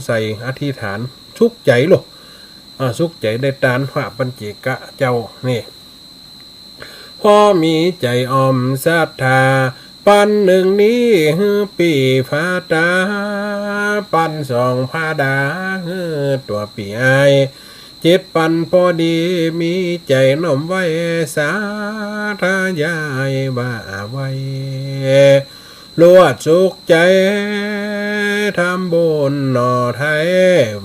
ใส่อธิษฐาน สุขใจ๋ลูก อ่า สุขใจ๋ได้ตานพระปัญเจกะเจ้านี่ เพราะมีใจ๋อ่อมศรัทธา ปันนึ่งนี้หื้อปี้ฟ้าต๋า ปันสองผ้าดาหื้อตั๋วปี้อ้าย เจ็ดปันพอดี มีใจ๋น้อมไหว้ สาธยายว่าไว้ ลวดสุขใจ๋ ทำบุญหน่อไท้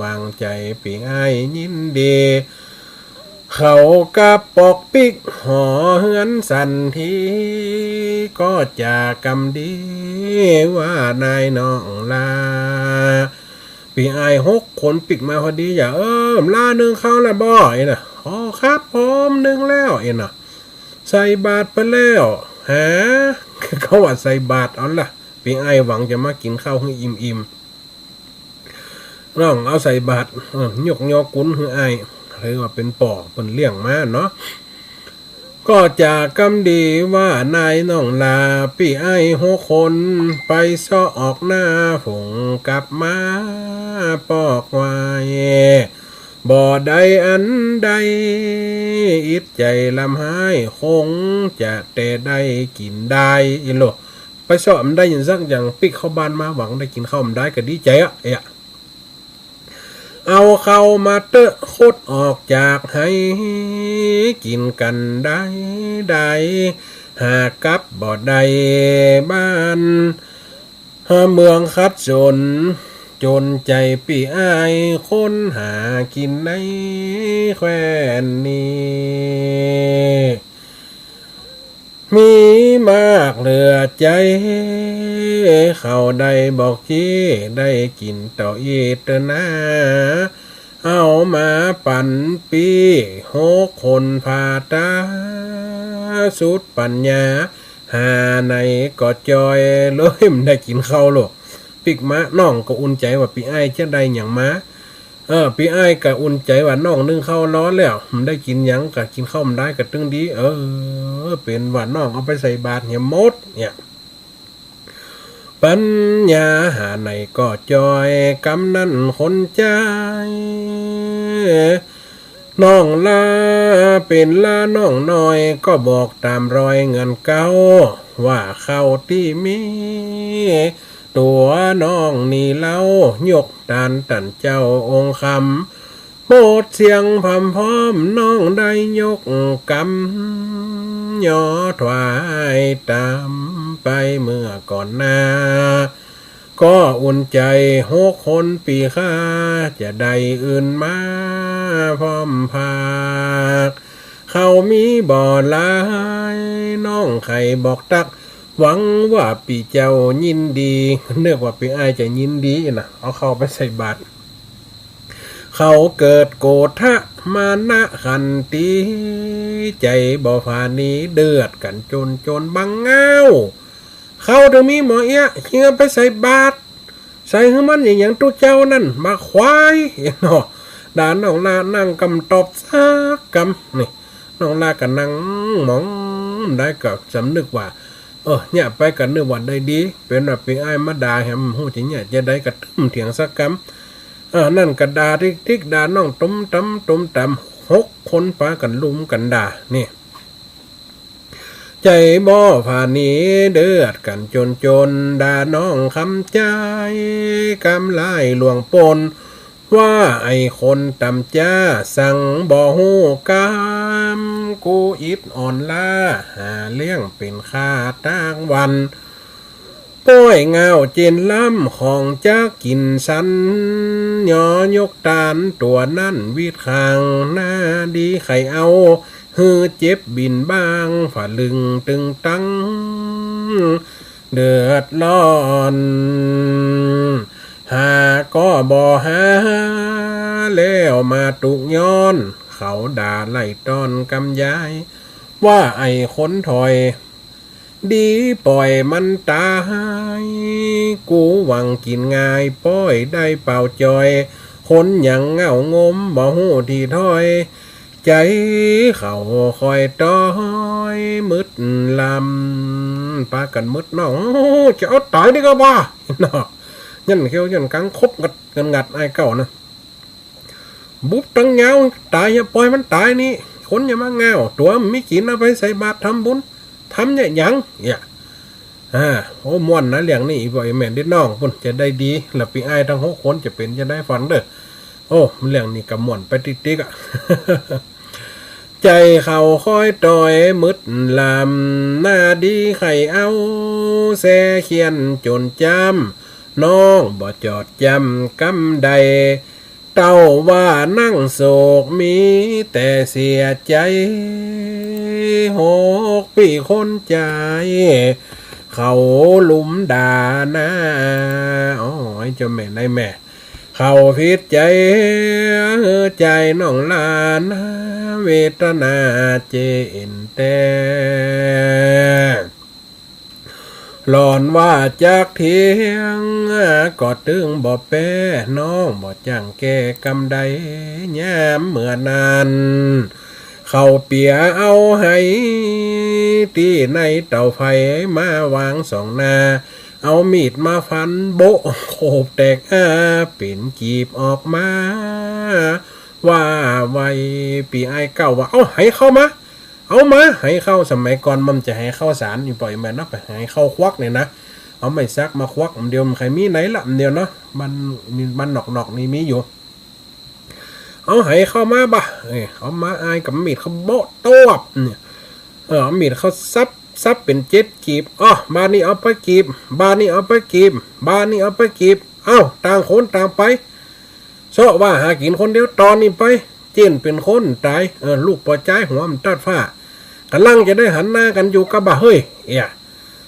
วางใจ๋ปี้อ้ายยินดี เขากับปอกปิ๊กหอเฮือนสันที ก็จากกำดี ว่านายน้องลา ปี้อ้ายหกคนปิ๊กมาพอดี อย่า เออ ลานึ่งข้าวละบ่ เอ็นะ อ๋อ ครับผม นึ่งแล้ว เอ็นะ ใส่บาตรไปแล้ว หา เขาว่าใส่บาตรเอาละ ปี้อ้ายหวังจะมากิ๋นข้าวหื้ออิ่มๆ น้องเอาใส่บาตร เออ ยกยอกุนหื้ออ้าย ถือว่าเป๋นป้อเปิ้นเลี้ยงมาเนาะ ก็จากกำดี ว่านายน้องลา ปี้อ้ายหกคน ไปเซาะออกหน้า ฝูงกลับมาปอกไว้ บ่ได้อันใด อิดใจ๋ลำไห้ คงจะแต่ได้กิ๋นดาย อีโล ไปเซาะบ่ได้หยังสักอย่าง ปิ๊กเข้าบ้านมาหวังได้กิ๋นข้าวบ่ได้ก็ดีใจ๋อะ เอ๊ะ เอาข้าวมาเต๊อะ ขดออกจากไห กิ๋นกั๋นได้ได้ หากลับบ่ได้บ้าน หาเมืองขัดสน จนใจ๋ปี้อ้าย คนหากิ๋นในแคว้นนี้ มีมากเหลือใจ๋ ข้าวได้บอกกี้ ได้กิ๋นเต้าอี้เต๊อะนา เอามาปันปี้หกคนผ่าต๋า สุดปัญญา หาไหนก็จ่อย เลยบ่ได้กิ๋นข้าวโลก ปิ๊กมา น้องก็อุ่นใจ๋ว่าปี้อ้ายจะได้หยังมา เออ ปี้อ้ายก็อุ่นใจ๋ว่าน้องนึ่งข้าวรอแล้ว บ่ได้กิ๋นหยัง ก็กิ๋นข้าวบ่ได้ก็ตึงดี เออ เป๋นว่าน้องเอาไปใส่บาตรเหียหมดเนี่ย ปัญญาหาไหนก็จ่อย กำนั้นคนใจ๋ น้องลาเป๋นลาน้องน้อย ก็บอกต๋ามรอยเหมือนเก่า ว่าข้าวตี้มี ตั๋วน้องนี้เล่า ยกตานตันเจ้าองค์คำ หมดเสียงพร่ำพร้อม น้องได้ยกกำย่อถวายต๋ามไปเมื่อก่อนหน้า ก็อุ่นใจ๋หกคนปี้ข้า จะได้อื่นมาพร่อมพาก ข้าวมีบ่หลาย น้องใค่บอกตัก หวังว่าปี้เจ้ายินดี นึกว่าปี้อ้ายจะยินดีนะ เอาข้าวไปใส่บาตร เขาเกิดโกธะมานะขันตี ใจ๋บ่ผานี เดือดกั๋นจนจนบังเง้า ข้าวเถิงมีหม้อเอี้ยะ เหียไปใส่บาตร ใส่หื้อมันอะหยังตุ๊เจ้านั่น บ่าควาย เนาะ ด่าน้องลานั่งกำตอบสักกำ นี่ น้องลาก็นั่งมอง ได้ก็สำนึกว่า เออ เนี่ยไปก็นึกว่าได้ดี เป๋นว่าปี้อ้ายมาด่าแหม ฮู้จะเนี่ยจะได้ก็ตึ้มเถียงสักกำ เออ นั่นก็ด่าติ๊กๆ ด่าน้องตุ้มต๋ามตุ้มต๋าม หกคนปากั๋นลุมกั๋นด่า นี่ ใจ๋บ่ผานี เดือดกั๋นจนจน ด่าน้องคำใจ๋ กำลายหลวงปน ว่าไอ้คนต่ำจ๊า สังบ่ฮู้กำ กูอิดอ่อนล้า หาเลี้ยงเป๋นข้าตางวัน ป้อยเงาเจนล้ำ ของจักกิ๋นสัน ยอยกตานตั๋วนั้น วิดข้างหน้าดี ใค่เอา หื้อเจ็บบินบ้าง ฝะลึงตึงตัง เดือดร้อน หาก็บ่หา แล้วมาตุ๊กย้อน เขาด่าไล่ต้อนกำยาย ว่าไอ้คนถอย ดีป่อยมันต๋าย กูหวังกิ๋นง่าย ป้อยได้เป่าจ่อย คนหยังเหงางม บ่ฮู้ตี้ถ้อย ใจ๋เขาค่อยต้อย มืดลำ ปากั๋นมืดน้อง โอ้ จะเอาต๋ายดีกว่าบ่า เนาะ ยันเขียวยันกัง คบกั๋นงัดอ้ายเก่านะ บุบตังยาว ต๋าย อย่าป่อยมันต๋ายนี่ คนอย่ามาเหงา ตั๋วบ่มีกิ๋น เอาไปใส่บาตรทำบุญ ทำเนี่ยหยัง เนี่ย อ่า โอ้ ม่วนนะเรื่องนี้ อี่ป้ออี่แม่ เด็กน้องปุ้น จะได้ดี แล้วปี้อ้ายตังหกคนจะเป๋นจะได้ฟังเด้อ โอ้ เรื่องนี้ก็ม่วนไปติ๊กๆ อะ ใจ๋เขาค่อยต้อยมืดลำ หน้าดีใค่เอา แซ่เขียนจ๋นจำ น้องบ่จอดจำกำใด เต้าว่านั่งโศก มีแต่เสียใจ๋ หกปี้คนใจ๋ เขาลุมด่าหน้า โอ้ย เจ้าแม่นายแม่ เขาผิดใจ๋ ใจ๋น้องหลานา เวทนาเจ๋นแต๊ หล่อนว่าจักเถียง ก็ตึงบ่แป๊ น้องบ่จั่งแก้กำใด ยามเมื่อนั้น เขาเปียเอาไหตี้ในเต๋าไฟ มาวางส่องหน้า เอามีดมาฟันโบ๊ะ โขบแตกอ้า เป๋นกีบออกมา ว่าไว ปี้อ้ายเก่าว่า เอาไหเข้ามา เอามา ไหเข้า สมัยก่อนมันจะไหเข้าสาร อี่ป้ออี่แม่เนาะ ไปไหเข้าควักเนี่ยนะ เอาไม้สักมาควัก เดี๋ยวมันใค่มีไหนละ เดี๋ยวเนาะ บ้าน บ้านนอกๆ นี่มีอยู่ เอาไหเข้ามาบ่ะ เอ้ย เอามา อ้ายก๋ำมีดเข้าโบ๊ะตวบเนี่ย เออ เอามีดเข้าสับ สับเป๋นเจ็ดกีบ อ้อ บาดนี้เอาไปกีบ บาดนี้เอาไปกีบ บาดนี้เอาไปกีบ เอ้า ต่างคนต่างไป เซาะว่าหากิ๋นคนเดียว ต๋อนนี้ไป เจ๊นเป๋นคนต๋าย เออ ลูกป้อจายหัวมันตัดฟ้า ก่ำลังจะได้หันหน้ากั๋นอยู่กะบ่าเฮ้ย เอีย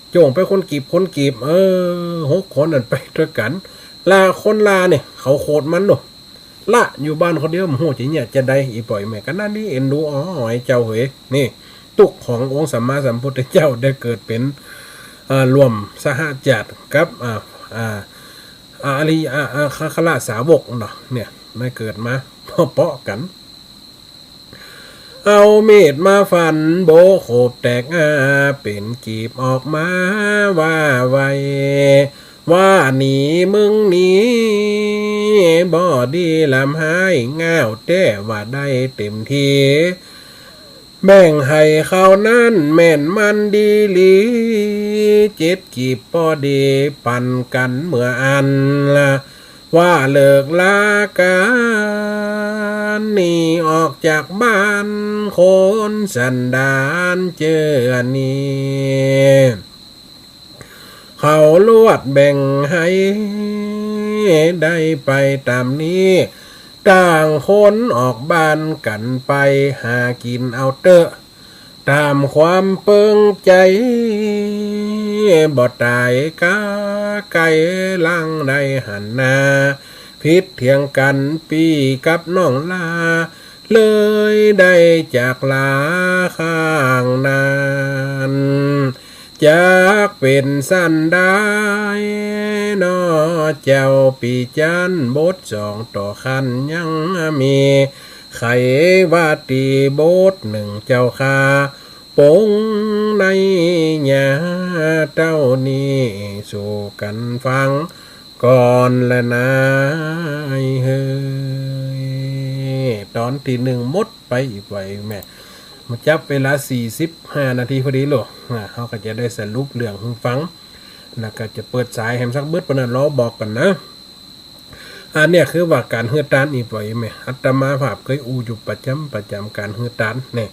โจ้งไปคนกีบคนกีบ เออ หกคนนั้นไปตวยกั๋น ละคนละเนี่ย เขาโขดมันโน่ะ ละอยู่บ้านคนเดียว บ่ฮู้จะเยียะจาใด อี่ป้ออี่แม่ ก็นั่นนี่เอ็นดู อ๋อ ไอ้เจ้าเหย นี่ ตุ๊กขององค์สัมมาสัมพุทธเจ้าได้เกิดเป๋น เอ่อ ร่วมสหาญาติกับ อ่า อ่า อ่า อริยะ อ่า อ่า อัครสาวกเนาะ เนี่ย ได้เกิดมาเปาะกั๋น เอามีดมาฟันโบ๊ะ โขบแตกอ้า เป๋นกีบออกมา ว่าไว ว่าหนีมึงหนี บ่ดีลำฮ้าย ง่าวแต๊ว่าได้เต๋มที แบ่งไหเข้านั้นแม่นมันดีหลี เจ็ดกีบป้อดีปันกั๋นเมื่ออั้นละ ว่าเลิกลากั๋น หนีออกจากบ้าน คนสันดานเจื้อนี้ เขาลวดแบ่งไหได้ไปต๋ามนี้ ต่างคนออกบ้านกั๋นไป หากิ๋นเอาเต๊อะ ต๋ามความเปิงใจ๋ บ่ต๋ายกาไก๋ ลังได้หันหน้า ผิดเถียงกั๋นปี้กับน้องลา เลยได้จากลาข้างนั้น จักเป๋นสันใดน้อเจ้าปี้จั๊น บทสองต่อขั้นยังมี ใค่ว่าตี้บทนึ่งเจ้าข้า ปงในยาเต้านี้ สู่กั๋นฟังก่อนแลนายเฮย ต๋อนตี้นึ่งหมดไป อี่ป้ออี่แม่ มาจับเวลาสี่สิบห้านาทีพอดีโลก อ่า เฮาก็จะได้สรุปเรื่องหื้อฟัง แล้วก็จะเปิดสายแหมสักบึดปะนะ รอบอกก่อนนะ อันเนี้ยคือว่าก๋านหื้อตาน อี่ป้ออี่แม่ อาตมาภาพเกยอู้อยู่ประจ๋ำประจ๋ำ ก๋านหื้อตานเนี่ย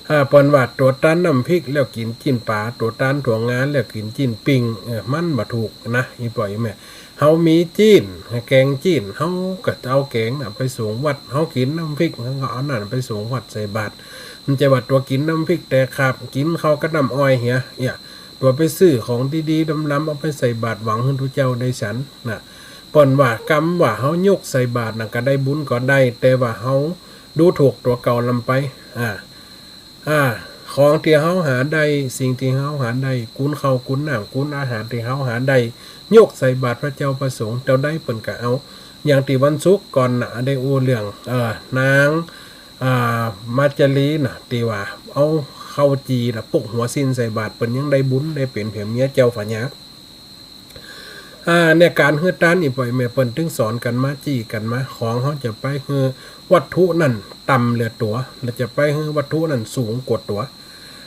อ่า เปิ้นว่าตั๋วตานน้ำพริกแล้วกิ๋นจิ๊นป๋า ตั๋วตานถั่วงาแล้วกิ๋นจิ๊นปิ้ง เออ มันบ่ถูกนะ อี่ป้ออี่แม่ เฮามีจิ๊น แก๋งจิ๊น เฮาก็เอาแก๋งน่ะไปสงฆ์วัด เฮากิ๋นน้ำพริก เฮาก็เอาอันนั้นไปสงฆ์วัดใส่บาตร มันใจ้ว่าตั๋วกิ๋นน้ำพริกแตกขาบ กิ๋นข้าวกับน้ำอ้อยเหีย เหีย ตั๋วไปซื้อของดีๆ ล้ำๆ เอาไปใส่บาตรหวังหื้อตุ๊เจ้าได้ฉัน นะ เปิ้นว่ากำว่าเฮายกใส่บาตรน่ะก็ได้บุญก็ได้ แต่ว่าเฮาดูถูกตั๋วเก่าล้ำไป อ่า อ่า ของตี้เฮาหาได้ สิ่งตี้เฮาหาได้ กุนข้าวกุนน้ำกุนอาหารตี้เฮาหาได้ ยกใส่บาตรพระเจ้าพระสงฆ์ เต้าใดเปิ้นก็เอา อย่างตี้วันศุกร์ก่อนน่ะ ได้อู้เรื่อง เอ่อ นาง อ่า มัจจรีน่ะ ตี้ว่าเอาข้าวจี่น่ะ ปลุกหัวสิ้นใส่บาตร เปิ้นยังได้บุญ ได้เป๋นเผียเมียเจ้าพญา อ่า เนี่ยก๋านหื้อตานอี่ป้ออี่แม่เปิ้นตึงสอนกั๋นมา จี้กั๋นมา ของเฮาจะไปหื้อวัตถุนั้นต่ำเหลือตั๋ว แล้วจะไปหื้อวัตถุนั้นสูงกว่าตั๋ว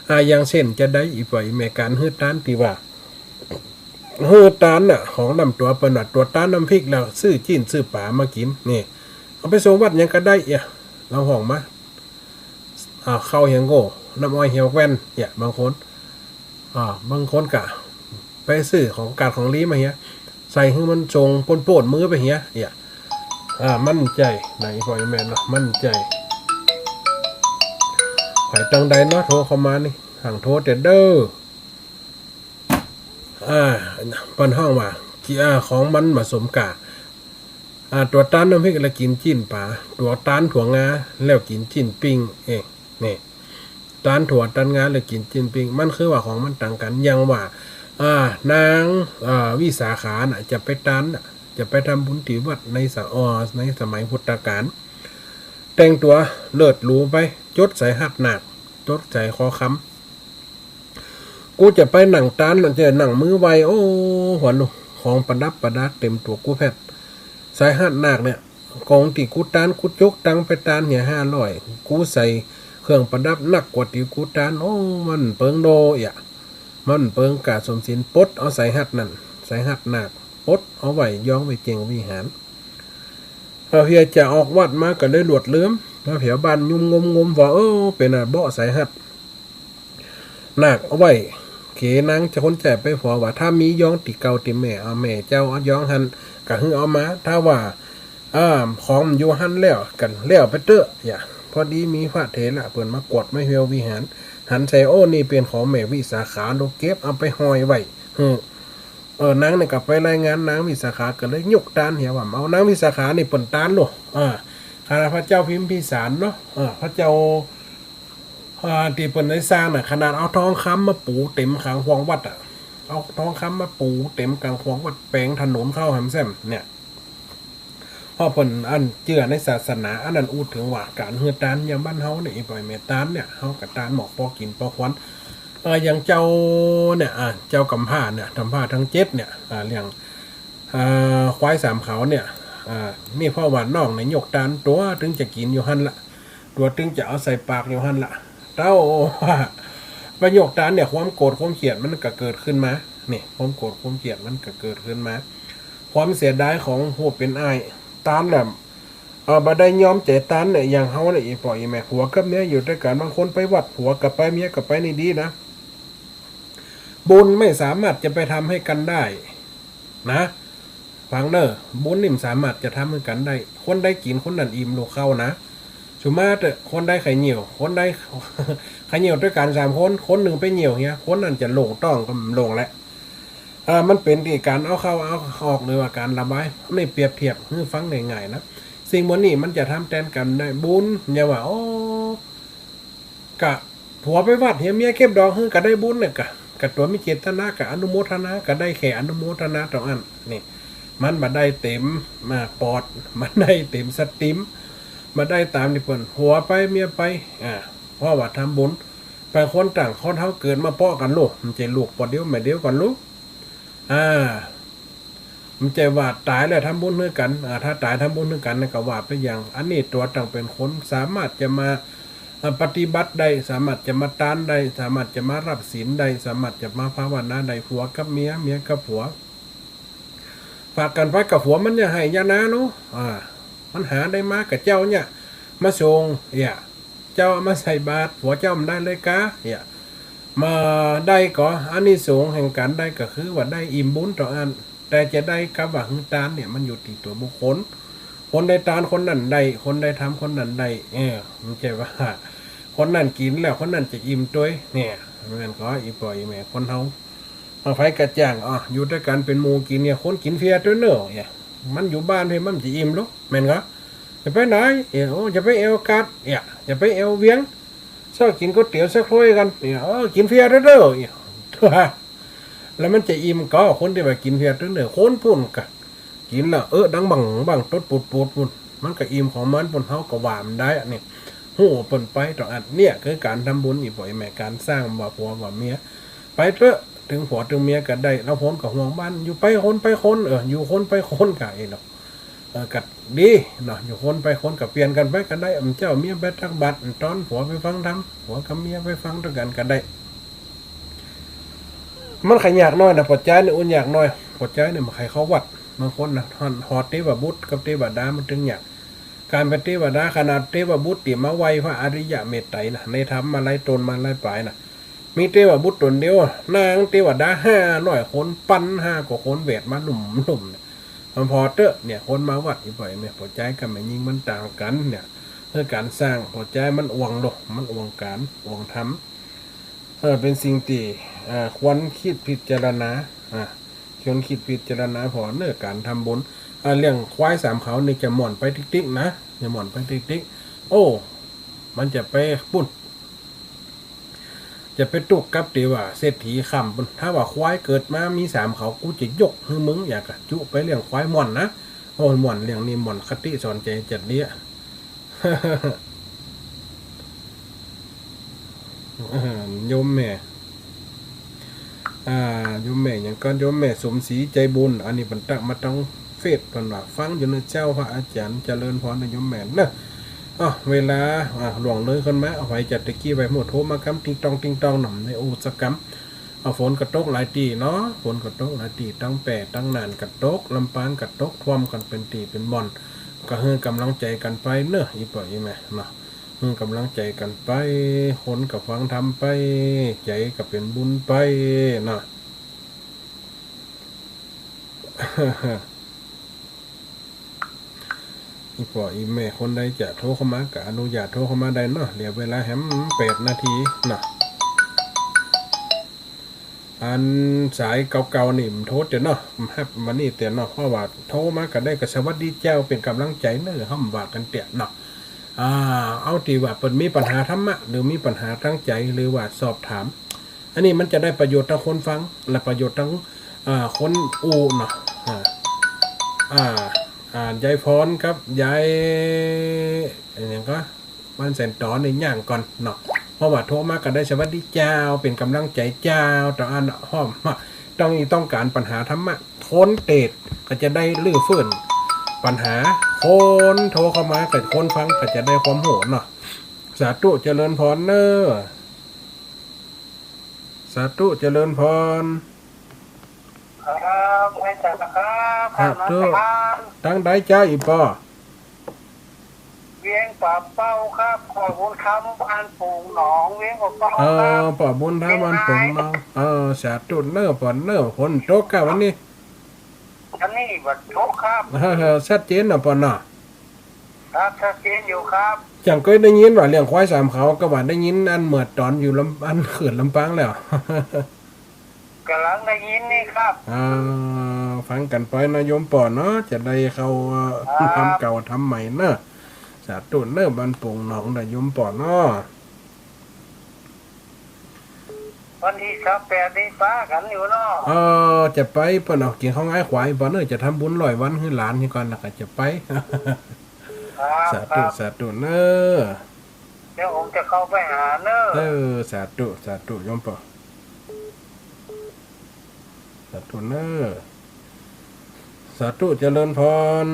อ่า อย่างเช่นจาใดอี่ป้ออี่แม่ ก๋านหื้อตานตี้ว่า หื้อตานน่ะ ของล้ำตั๋วเปิ้นว่าตั๋วตานน้ำพริก แล้วซื้อจิ๊นซื้อป๋ามากิ๋น นี่ เอาไปส่งวัดหยังก็ได้ เหีย ลาวฮ้องมา อ่า ข้าวเหียงโง่ น้ำอ้อยเหียงแว่น เหีย บางคน อ่า บางคนก็ไปซื้อของกาดของดีมาเหีย ใส่หื้อมันส่งโป้นๆ มือไปเหีย เหีย อ่า มั่นใจ๋ นะ อี่ป้ออี่แม่เนาะ มั่นใจ๋ ใผตังใดเนาะ โทรเข้ามานี่ หังโทรเต๊อะเด้อ อ่า เปิ้นฮ้องว่า อ่า ของมันบ่สมก้า อ่า ตั๋วตานน้ำพริกแล้วกิ๋นจิ๊นป๋า ตั๋วตานถั่วงาแล้วกิ๋นจิ๊นปิ้ง เอ้ย นี่ ตานถั่วตานงาแล้วกิ๋นจิ๊นปิ้ง มันคือว่าของมันต่างกั๋น อย่างว่า อ่า นาง อ่า วิสาขาน่ะ จะไปตานน่ะ จะไปทำบุญตี้วัดในสะ อ่อ ในสมัยพุทธกาล แต่งตั๋วเลิศหรูไป จดใส่หัตถ์นาค จดใส่คอคำ กูจะไปนั่งตานน่ะ จะนั่งมือไหว้ โอ้ หัวลูก ของประดับประดาเต็มตั๋วกูแผด ใส่หัตถ์นาคเนี่ย ของตี้กูตาน กูจกตังค์ไปตานเหียห้าร้อย กูใส่เครื่องประดับนักกว่าตี้กูตาน โอ้ มันเปิงโด เหีย มันเปิงก้าสมศีล ปลดเอาใส่หัตถ์นั้น ใส่หัตถ์นาค ปลดเอาไว้ย้องไว้เจ๋งวิหาร พอเหียจะออกวัดมาก็เลยหลวดลืม มาแผวบ้านยุ่มงมงมว่า เออ เป๋นอะเบาะใส่หัตถ์นาคเอาไว้ เขนางจะคนใจ๋ไปผัวว่า ถ้ามีย้องตี้เก่าตี้แม่ เอาแม่เจ้าเอาย้องหั้นก็หื้อเอามา ถ้าว่า อ่า ของมันอยู่หั้นแล้ว ก็แล้วไปเต๊อะ เหีย พอดีมีพระเถระเปิ้นมากวดมาแผววิหาร หันใส่ โอ้ นี่เป๋นของแม่วิสาขา ลูกเก็บเอาไปห้อยไว้ หื้อ เออ นางนี่ก็ไปรายงานนางวิสาขา ก็เลยยกตานเหียว่า เอา นางวิสาขานี่เปิ้นตานโล อ่า ขนาดพระเจ้าพิมพิสารเนาะ อ่า พระเจ้า อ่า ตี้เปิ้นได้สร้างน่ะ ขนาดเอาทองคำมาปูเต็มกังขวางวัดอะ เอาทองคำมาปูเต็มกังขวางวัด แป๋งถนนเข้าแหมแซมเนี่ย เพราะเปิ้นอันเจื้อในศาสนา อันนั้นอู้เถิงว่าก๋านหื้อตานอย่างบ้านเฮาเนี่ย อี่ป้ออี่แม่ ตานเนี่ย เฮาก็ตานหมอกปอกิ๋นปอควร เอ่อ อย่างเจ้าเนี่ย อ่า เจ้ากำพร้าเนี่ย กำพร้าตังเจ็ดเนี่ย อ่า เรื่อง อ่า ควายสามเขาเนี่ย อ่า นี่เพราะว่าน้องเนี่ยยกตาน ตั๋วตึงจะกิ๋นอยู่หั้นละ ตั๋วตึงจะเอาใส่ปากอยู่หั้นละ เต้าว่า ไปยกตานเนี่ย ความโกรธความเคียดมันก็เกิดขึ้นมา นี่ ความโกรธความเคียดมันก็เกิดขึ้นมา ความเสียดายของผู้เป๋นอ้าย ตานน่ะ เอ่อ บ่ได้ยอมใจ๋ตานเนี่ย อย่างเฮาเนี่ย อี่ป้ออี่แม่ ผัวกับเมียอยู่ตวยกั๋น บางคนไปวัด ผัวก็ไป เมียก็ไป นี่ดีนะ บุญไม่สามารถจะไปทำให้กันได้นะ ฟังเน่อ บุญนี่มันสามารถจะทำหื้อกั๋นได้ คนใดกิ๋นคนนั้นอิ่มลูกเข้านะ สุมาเต๊อะ คนใดใค่เหยี่ยว คนใด ใค่เหยี่ยวตวยกั๋นสามคน คนนึ่งไปเหยี่ยวเหีย คนนั้นจะโล่งต๊องก็โล่งแหละ อ่า มันเป๋นตี้ก๋านเอาเข้าเอาออก หรือว่าก๋านระบาย นี่เปรียบเทียบหื้อฟังง่ายๆ นะ สิ่งหมดนี้มันจะทำแตนกั๋นได้ บุญ อย่าว่า โอ้ กะผัวไปวัดเหีย เมียเก็บดอกหื้อก็ได้บุญเนี่ย กะ กะตั๋วมีเจตนา กะอนุโมทนา กะได้แค่อนุโมทนาเต้าอั้น นี่ มันบ่ได้เต็ม อ่า ปอด บ่ได้เต็มสตรีม บ่ได้ต๋ามตี้เปิ้น ผัวไปเมียไป อ่า เพราะว่าทำบุญ บางคนต่างคนเฮาเกิดมาเปาะกั๋นโล มันใจ้ลูกปอเดียวแม่เดียวกั๋นโล อ่า มันใจ้ว่าต๋ายแล้วทำบุญหื้อกั๋น อ่า ถ้าต๋ายทำบุญหื้อกั๋นนั่นก็ว่าไปอย่าง อันนี้ตั๋วตังเป๋นคนสามารถจะมา อ่า ปฏิบัติได้ สามารถจะมาตานได้ สามารถจะมารับศีลได้ สามารถจะมาภาวนาได้ ผัวกับเมีย เมียกับผัว ฝากกั๋นไปกับผัวมันอย่าไฮ่อย่านาเนาะ อ่า มันหาได้มากับเจ้าเนี่ย มาส่ง เหีย เจ้าเอามาใส่บาตร ผัวเจ้าบ่ได้เลยกา เหีย มาได้ก็ อานิสงส์แห่งก๋านได้ก็คือว่าได้อิ่มบุญเต้าอั้น แต่จะได้กับว่าหื้อตานเนี่ย มันอยู่ตี้ตั๋วบุคคล คนใดตานคนนั้นได้ คนใดทำคนนั้นได้ เออ มันใจ้ว่า คนนั้นกิ๋นแล้วคนนั้นจะอิ่มตวย เนี่ย แม่นก่อ อี่ป้ออี่แม่คนเฮา เอาไผกระจ่าง อ้อ อยู่ตวยกั๋นเป๋นหมู่กิ๋นเนี่ย คนกิ๋นเฟียตวยเน่อ เนี่ย มันอยู่บ้านเพ่มันจะอิ่มลอ แม่นก่อ จะไปไหน เอ้ย โอ้ จะไปแอ่วกาด เนี่ย จะไปแอ่วเวียง เซ้ากิ๋นก๋วยเตี๋ยวสักถ้วยกั๋น เนี่ย เออ กิ๋นเฟียตวยเน่อ เนี่ย แล้วมันจะอิ่มก่อ คนตี้ว่ากิ๋นเฟียตวยเน่อ คนปู้นกะ กิ๋นแล้ว เออ ดังบั่งบั่ง ตดปูดปูดปู้น มันก็อิ่มของมันปู้น เฮาก็ว่ามันได้ อันนี้ ฮู้เปิ้นไปตองอัน เนี่ยคือก๋านทำบุญ อี่ป้ออี่แม่ ก๋านสร้าง บ่าผัวบ่าเมีย ไปเต๊อะ เถิงผัวเถิงเมียก็ได้ ลางคนก็ห่วงบ้าน อยู่ไปคนไปคน เออ อยู่คนไปคนก็เองเนาะ เออ ก็ดีเนาะ อยู่คนไปคนก็เปลี่ยนกั๋นไปก็ได้ อืม เจ๊าเมียไปตักบาตร อืม ตอนผัวไปฟังธรรม ผัวกับเมียไปฟังตวยกั๋นก็ได้ มันใค่ยากหน้อยนะ ป้อจายนี่ อุ่นยากหน้อย ป้อจายนี่บ่ใค่เข้าวัด บางคนนะ ฮอด ฮอดเตวบุตรกับเตวดามันตึงยาก ก๋านเป๋นเตวดา ขนาดเตวบุตรตี้มาไหว้พระอริยะเมตไตรนะ ในธรรมมาหลายตนมาหลายป๋ายนะ มีเตวบุตรต๋นเดียว นางเตวดาห้าร้อยคน ปันห้ากว่าคน แหวดมาลุ่มๆ เนี่ย มันผ่อเต๊อะ เนี่ย คนมาวัด อี่ป้ออี่แม่ ป้อจายกับแม่ญิงมันต่างกั๋น เนี่ย คือก๋านสร้าง ป้อจายมันอ่วงโลก มันอ่วงก๋าน อ่วงธรรม เออ เป๋นสิ่งตี้ เอ่อ ควรกึ๊ดพิจารณา อ่า ควรกึ๊ดพิจารณาผ่อเน่อ ก๋านทำบุญ อ่า เลี้ยงควายสามเขานี่จะหม่อนไปติ๊กๆ นะ จะหม่อนไปติ๊กๆ โอ้ มันจะไปปู้น จะไปตุ๊กกับตี้ว่าเศรษฐีค่ำปู้น ถ้าว่าควายเกิดมามีสามเขา กูจะยกหื้อมึง อย่างกะจุไปเลี้ยงควายหม่อนนะ โอ้ หม่อนเรื่องนี้ หม่อนคติสอนใจ๋จัดเดี้ย โยมแม่ อ่า โยมแม่หยังก่อ โยมแม่สมศรีใจบุญ อันนี้เปิ้นตั๊กมาตางเฟซ เปิ้นว่าฟังอยู่เน่อเจ้า พระอาจ๋ารย์ เจริญพรเน่อโยมแม่เน่อ อ้อ เวลา อ่า ล่วงเลยขึ้นมา เอาไว้จากตะกี้ไว้หมด โทรมากำติ๊งตองติ๊งตองหน่อมในอู่สะกำ เอา ฝนก็ตกหลายตี้เนาะ ฝนก็ตกหลายตี้ ตางแป้ ตางน่านก็ตก ลำปางก็ตก ท่วมกั๋นเป๋นตี้เป๋นบ่อน ก็หื้อกำลังใจ๋กั๋นไปเน่อ อี่ป้ออี่แม่เนาะ หื้อกำลังใจ๋กั๋นไป คนก็ฟังธรรมไป ใจ๋ก็เป๋นบุญไปเนาะ อี่ป้ออี่แม่คนใดจะโทรเข้ามาก็อนุญาตโทรเข้ามาได้เนาะ เหลือเวลาแหมแปดนาทีเนาะ อันสายเก่าๆ นี่มันโทรเตื้อเนาะ มันฮับมานี่เตื้อเนาะ เพราะว่าโทรมาก็ได้ก็สวัสดีเจ้า เป๋นกำลังใจ๋เน่อ เฮาว่ากั๋นเตื้อเนาะ อ่า เอาตี้ว่าเปิ้นมีปัญหาธรรมะ หรือมีปัญหาตางใจ๋ หรือว่าสอบถาม อันนี้มันจะได้ประโยชน์ตังคนฟัง และประโยชน์ตัง อ่า คนอู้เนาะ อ่า อ่า อ่า ยายพรกับยาย อะหยังก่อ บ้านแสนต๋อนนี่ย่างก่อนเนาะ เพราะว่าโทรมาก็ได้สวัสดีเจ้า เป๋นกำลังใจ๋เจ้า ตางอันห้อม ตางอีต้องก๋านปัญหาธรรมะ คนเตศก็จะได้รื้อฟื้นปัญหา คนโทรเข้ามากับคนฟังก็จะได้ความฮู้เนาะ สาธุเจริญพรเน่อ สาธุเจริญพร ครับ ไหว้สาครับ ครับ นมัสการ ตางใดจ๊ะอี่ป้อ เวียงป่าเป้าครับ ป้อบุญธรรม บ้านโป่งหนอง เวียงป่าเป้า เออ ครับ ป้อบุญธรรม บ้านโป่งหนอง เออ สาธุเน่อป้อเน่อ ฝนตกก่ะวันนี้ อันนี้บ่ตกครับ เออ ชัดเจนเนาะป้อเนาะ ครับ ชัดเจนอยู่ครับ จั่งก้อยได้ยินว่าเรื่องควายสามเขา ก็ว่าได้ยินอันเมื่อต๋อนอยู่ลำ อันเขื่อนลำปางแล้ว ก๋ำลังได้ยินนี่ครับ อ่า ฟังกั๋นไปเนาะโยมป้อเนาะ จะได้เข้า ครับ ธรรมเก่าธรรมใหม่เนาะ สาธุเน่อ บ้านโป่งหนองเน่อโยมป้อเนาะ วันตี้ซาวแปดนี่ปะกั๋นอยู่เนาะ เออ จะไปป้อเนาะ กิ๋นข้าวงายขวายป้อเน่อ จะทำบุญร้อยวันหื้อหลานนี่ก่อน แล้วก็จะไป ครับ สาธุ ครับ สาธุเน่อ เดี๋ยวผมจะเข้าไปหาเน่อ เออ สาธุ สาธุโยมป้อ สาธุเน่อ สาธุเจริญพร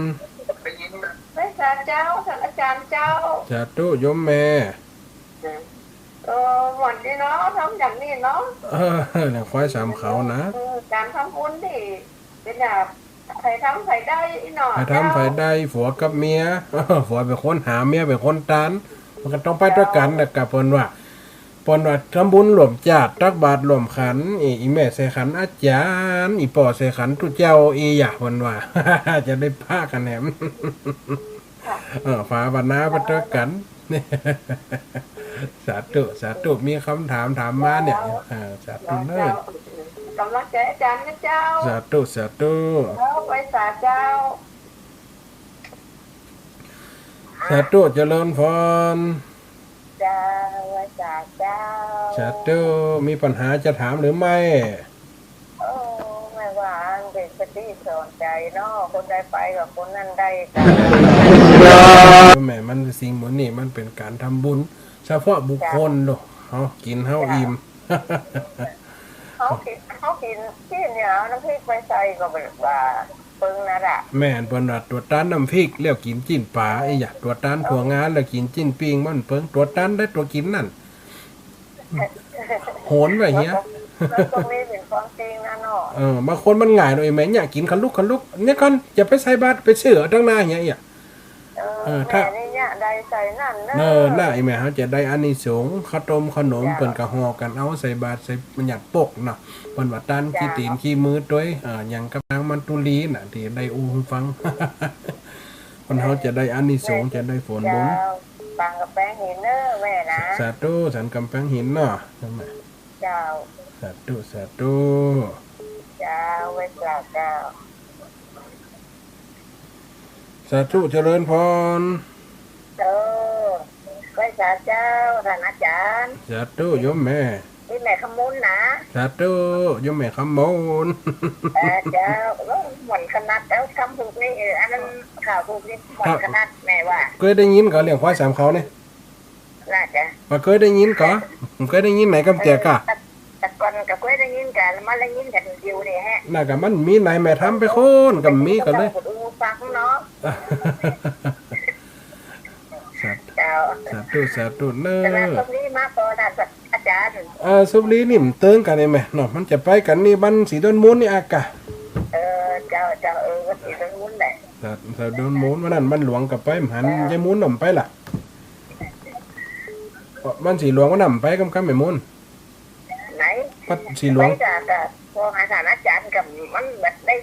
ไหว้สาเจ้า ท่านอาจ๋ารย์เจ้า สาธุโยมแม่ เออ หม่อนดีเนาะ ทำอย่างนี้เนาะ เออ เรื่องควายสามเขานะ เออ ก๋านทำบุญนี่ เป๋นอย่าง ใผทำใผได้เนาะ ใผทำใผได้ ผัวกับเมีย ผัวเป๋นคนหา เมียเป๋นคนตาน มันก็ต้องไปตวยกั๋นแหละ ก็เปิ้นว่า เปิ้นว่าทำบุญร่วมจ้าด ตักบาตรร่วมขัน อี อีแม่ใส่ขันอาจ๋ารย์ อีป้อใส่ขันตุ๊เจ้า อีหยังเปิ้นว่า จะได้ปะกั๋นแหม เออ ภาวนาไปตวยกั๋น สาธุ สาธุ มีกำถามถามมาเนี่ย เออ สาธุเน่อ เจ้า ก๋ำลังใจ๋อาจ๋ารย์นะเจ้า สาธุ สาธุ เจ้า ไหว้สาเจ้า สาธุ เจริญพร เจ้า ไหว้สาเจ้า สาธุ มีปัญหาจะถามหรือไม่ โอ้ แม่ว่าอันเป๋นสติสอนใจ๋เนาะ คนใดไปกับคนนั้นได้ แม่ มันสิ่งหมู่นี้มันเป๋นก๋านทำบุญ เฉพาะบุคคลเนาะ เฮากิ๋นเฮาอิ่ม เฮากิ๋น เฮากิ๋น กิ๋นเนี่ย เอาน้ำพริกไปใส่ก็แบบว่า เปิงนั่นแหละ แม่น เปิ้นว่าตั๋วต้านน้ำพริกแล้วกิ๋นจิ๊นป๋า ไอ้หยา ตั๋วต้านถั่วงาแล้วกิ๋นจิ๊นปิ้ง มันเปิงตั๋วต้านได้ตั๋วกิ๋นนั่น โหนไว้เหีย แล้วตรงนี้เป๋นความจริงนะเนาะ เออ บางคนมันง่ายหน่อยแม่ เนี่ย กิ๋นคะลุกคะลุก เนี่ยก่อน จะไปใส่บาตร ไปซื้อเอาตังหน้าเหีย เอี้ย เออ เออ ถ้า แม่นี่เนี่ยได้ใส่นั่นนะ เออ น่ะ ไอ้แม่ เฮาจะได้อานิสงส์ ข้าวต้มข้าวหนม เจ้า เปิ้นก็ห่อกั๋นเอาใส่บาตร ใส่หยังปกเนาะ เปิ้นว่าต้านขี้ตี๋นขี้มือตวย เออ อย่างกับนางมันตุลีน่ะ ตี้ได้อู้หื้อฟัง คนเฮาจะได้อานิสงส์ จะได้ผลบุญ เจ้า สันก๋ำแปงหินเน่อแม่นะ สาธุ สันก๋ำแปงหินเนาะ เจ้า สาธุ สาธุ เจ้า ไหว้สาเจ้า สาธุ เจริญพร เออ ไหว้สาเจ้า ต้านอาจ๋ารย์ สาธุ โยมแม่ นี่แม่คำมูลนะ สาธุ โยมแม่คำมูล เออ เจ้า โอ้ หม่อนขนาด แล้วทำผูกนี่ เออ อันนั้นข่าวผูกนี่หม่อนขนาด แม่ว่า เกยได้ยินก่อเลี้ยงควายสามเขานี่ น่าจะ บ่เกยได้ยินก่อ บ่เกยได้ยินไหนกำแจกก่อ เออ แต่ก่อนก็เกยได้ยินก่อ มาได้ยินกั๋นอยู่นี่แหละ น่าก็มันมีไหนแม่ทำไปโค่นก็มีก่อเลย ฟังเนาะ สาธุ เจ้า สาธุ สาธุเน่อ แต่ว่าตรงนี้มาก่อนนะ อาจ๋ารย์ เออ สุบลีนี่มันเติงกั๋นนี่แม่เนาะ มันจะไปกั๋นนี่บ้านสีดอนมูลนี่อากะ เออ เจ้า เจ้า เออ วัดสีดอนมูลแหละ สา สาดอนมูล วันนั้นบ้านหลวงก็ไป หัน เจ้า ยายมูลน่ะบ่ไปละ บ้านสีหลวงวันนั้นบ่ไปกำๆ แม่มูล ไหน วัดสีหลวง ไปจ้ะ จ้ะ พอหาท่านอาจ๋ารย์ก็มันแบบได้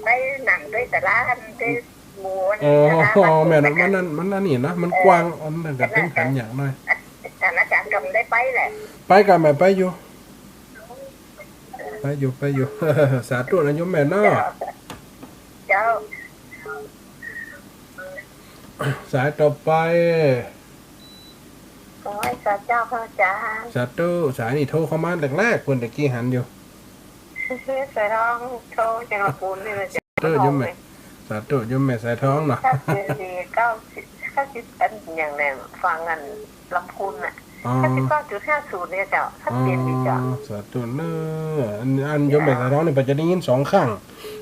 ไปนั่งด้วยตลาดด้วยหมู่ อ๋อ ตลาด แม่น มันนั่น มันอันนี้นะ มันกว้าง อันนั้นก็เต็มขันอย่างน้อย ท่านอาจ๋ารย์ก็ได้ไปแหละ ไปก่อแม่ ไปอยู่ ไปอยู่ ไปอยู่ สาธุนะโยมแม่เนาะ เจ้า สายต่อไป ขอไหว้สาเจ้าพระอาจ๋ารย์ สาธุ สายนี่โทรเข้ามาแรกๆ เปิ้นตะกี้หันอยู่ สายทองโทรจากลำพูนนี่แหละ สาธุโยมแม่ สาธุโยมแม่สายทองเนาะ เก้าเจ็ดสี่เก้าสิบ เก้าสิบ อันอย่างแหลมฟังอันลำพูนน่ะ อ๋อ เก้าสิบเก้าจุดห้าศูนย์เนี่ยเจ้า ชัดเจนดีเจ้า อ๋อ สาธุเน่อ อัน อันโยมแม่สายทองนี่เปิ้นจะได้ยินสองข้าง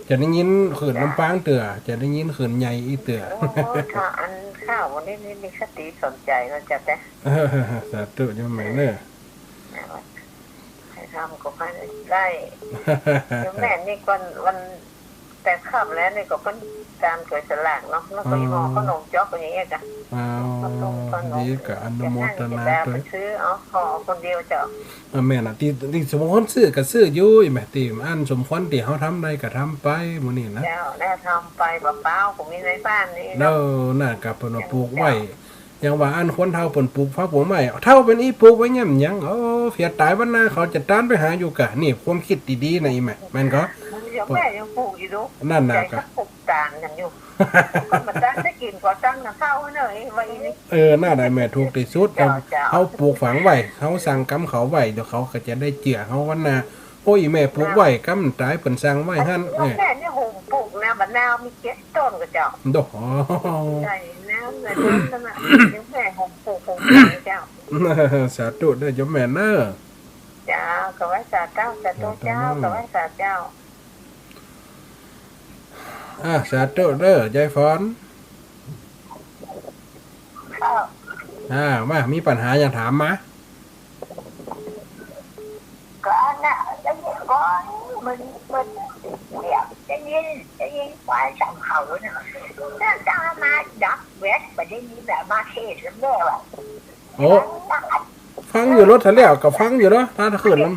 จะได้ยินคลื่นลำปางเตื้อ จะได้ยินคลื่นใหญ่อีกเตื้อ โอ้ ถ้าอันข้าววันนี้นี่มีคติสอนใจ๋นะเจ้าแต๊ สาธุโยมแม่เน่อ ใครทำก็ให้ได้ โยมแม่นี่ก่อนวันแต่ค่ำแล้วนี่ก็เปิ้นตามก๋วยสลากเนาะ แล้วก็ อ๋อ อีหม้อขนมจ๊อกอย่างเงี้ยจ้ะ อ้าว ขนม ดีก็อนุโมทนาตวย ไปซื้อเอา ห่อคนเดียวเจ้า เออ แม่นน่ะ ตี้ ตี้สมควรซื้อก็ซื้ออยู่ แม่ ตี้อันสมควรตี้เฮาทำได้ก็ทำไป หมู่นี้นะ เจ้า ได้ทำไปเปล่าๆ ผมมีในบ้านนี่เนาะ แล้วน่ะก็เปิ้นว่าปลูกไว้ อย่างว่าอันคนเฒ่าเปิ้นปลูกผักปลูกไม้ เฒ่าเป๋นอี้ปลูกไว้เนี่ยมันหยัง โอ้ เสียต๋ายวันหน้าเขาจะตานไปหาอยู่ก่ะ นี่ความคิดดีๆ นะอี้แม่ แม่นก่อ ยังแม่ยังปลูกอยู่ดู นั่นน่ะ ใจ๋ ก็ ก็ปลูกตานกั๋นอยู่ ก็มาตั้งได้กิ๋นก็ตั้งนะข้าวเน่อ ไว้นี่ เออ นั่นแหละแม่ถูกตี้สุด เจ้า เจ้า เฮาปลูกฝังไว้ เฮาสั่งกำเขาไว้ เดี๋ยวเขาก็จะได้เจื้อเฮาวันหน้า โอ้ย แม่ปลูกไว้ กำต๋ายเปิ้นสั่งไว้หั้น เออ แม่นี่ผมปลูกนะ มะนาวมีเจ็ดต้นก็เจ้า โด ใส่น้ำเลยต้นน่ะ เดี๋ยวแม่ผมปลูกผมปลูกเจ้า สาธุเด้อโยมแม่เน่อ เจ้า ขอไหว้สาเจ้า สาธุเจ้า สาธุ ขอไหว้สาเจ้า อ่า สาธุเด้อยายฝน ครับ อ่า มา มีปัญหาหยังถามมา ก็อันน่ะ ได้ยินก่อน มัน มัน เนี่ย ได้ยิน ได้ยินควายสามเขาน่ะ ถ้าจะมาดักแวด บ่ได้ยินแบบมาเทศน์แล้วแม่ว่ะ โอ้ ฟังอยู่รถแถวแล้ว ก็ฟังอยู่เนาะ ถ้าคลื่นล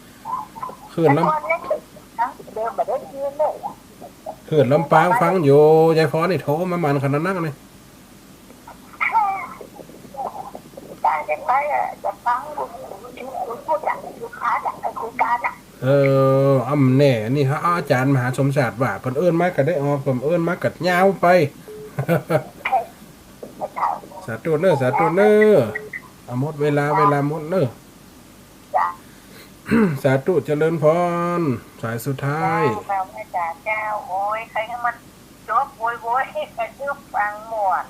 ำ คลื่นลำ แต่ก่อนเนี่ย เดิมบ่ได้ยินเลย คลื่นลำปางฟังอยู่ ยายฝนนี่โทรมามันขนาดนั้นเลย จะไปอะ จะฟังดู ดู ดูพูดอะ ดูคลาสอะ ไอ้ครูการอะ เออ อำแน่ นี่ฮะ อาจ๋ารย์มหาสมชาติว่า เปิ้นเอิ้นมาก็ได้ออก เปิ้นเอิ้นมาก็ยาวไป เออ สาธุเน้อ สาธุเน้อ อ่ะ หมดเวลา เวลาหมดเน้อ จ้ะ สาธุ เจริญพร สายสุดท้าย เจ้า เจ้า เจ้า โอ้ย ใครให้มันจบ โว้ย โว้ย ใครจะฟังหมด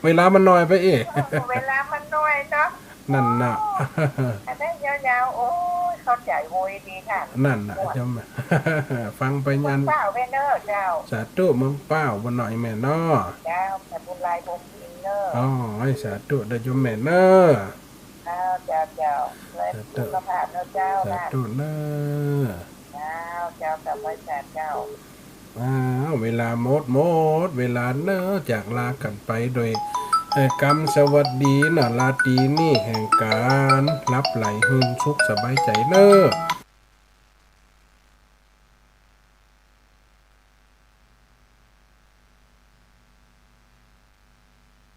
เวลามันน้อยไปเอ๊ะ เวลามันน้อยเนาะ นั่นน่ะ อันนั้นยาวๆ โอ้ย เข้าใจ๋โว้ยดีค่ะ นั่นน่ะ ม่วน โยม ฟังไป ม่วน อัน เปล่าไปเน้อเจ้า สาธุ เมืองเปล่าบ่น้อยแม่เนาะ เจ้า แต่บุญหลายบ่มีเน้อ อ๋อ ให้สาธุเด้อโยมแม่เน้อ เจ้า เจ้า เจ้า เลย สาธุ สุขภาพเน้อเจ้า สาธุเน้อ เจ้า เจ้า กลับไหว้สาเจ้า อ้าว เวลาหมด หมดเวลาเน้อ จากลากั๋นไปโดย เอ่อ กำสวัสดีเนาะ ราตรีนี้แห่งก๋านหลับไหลหืนสุขสบายใจ๋เน้อ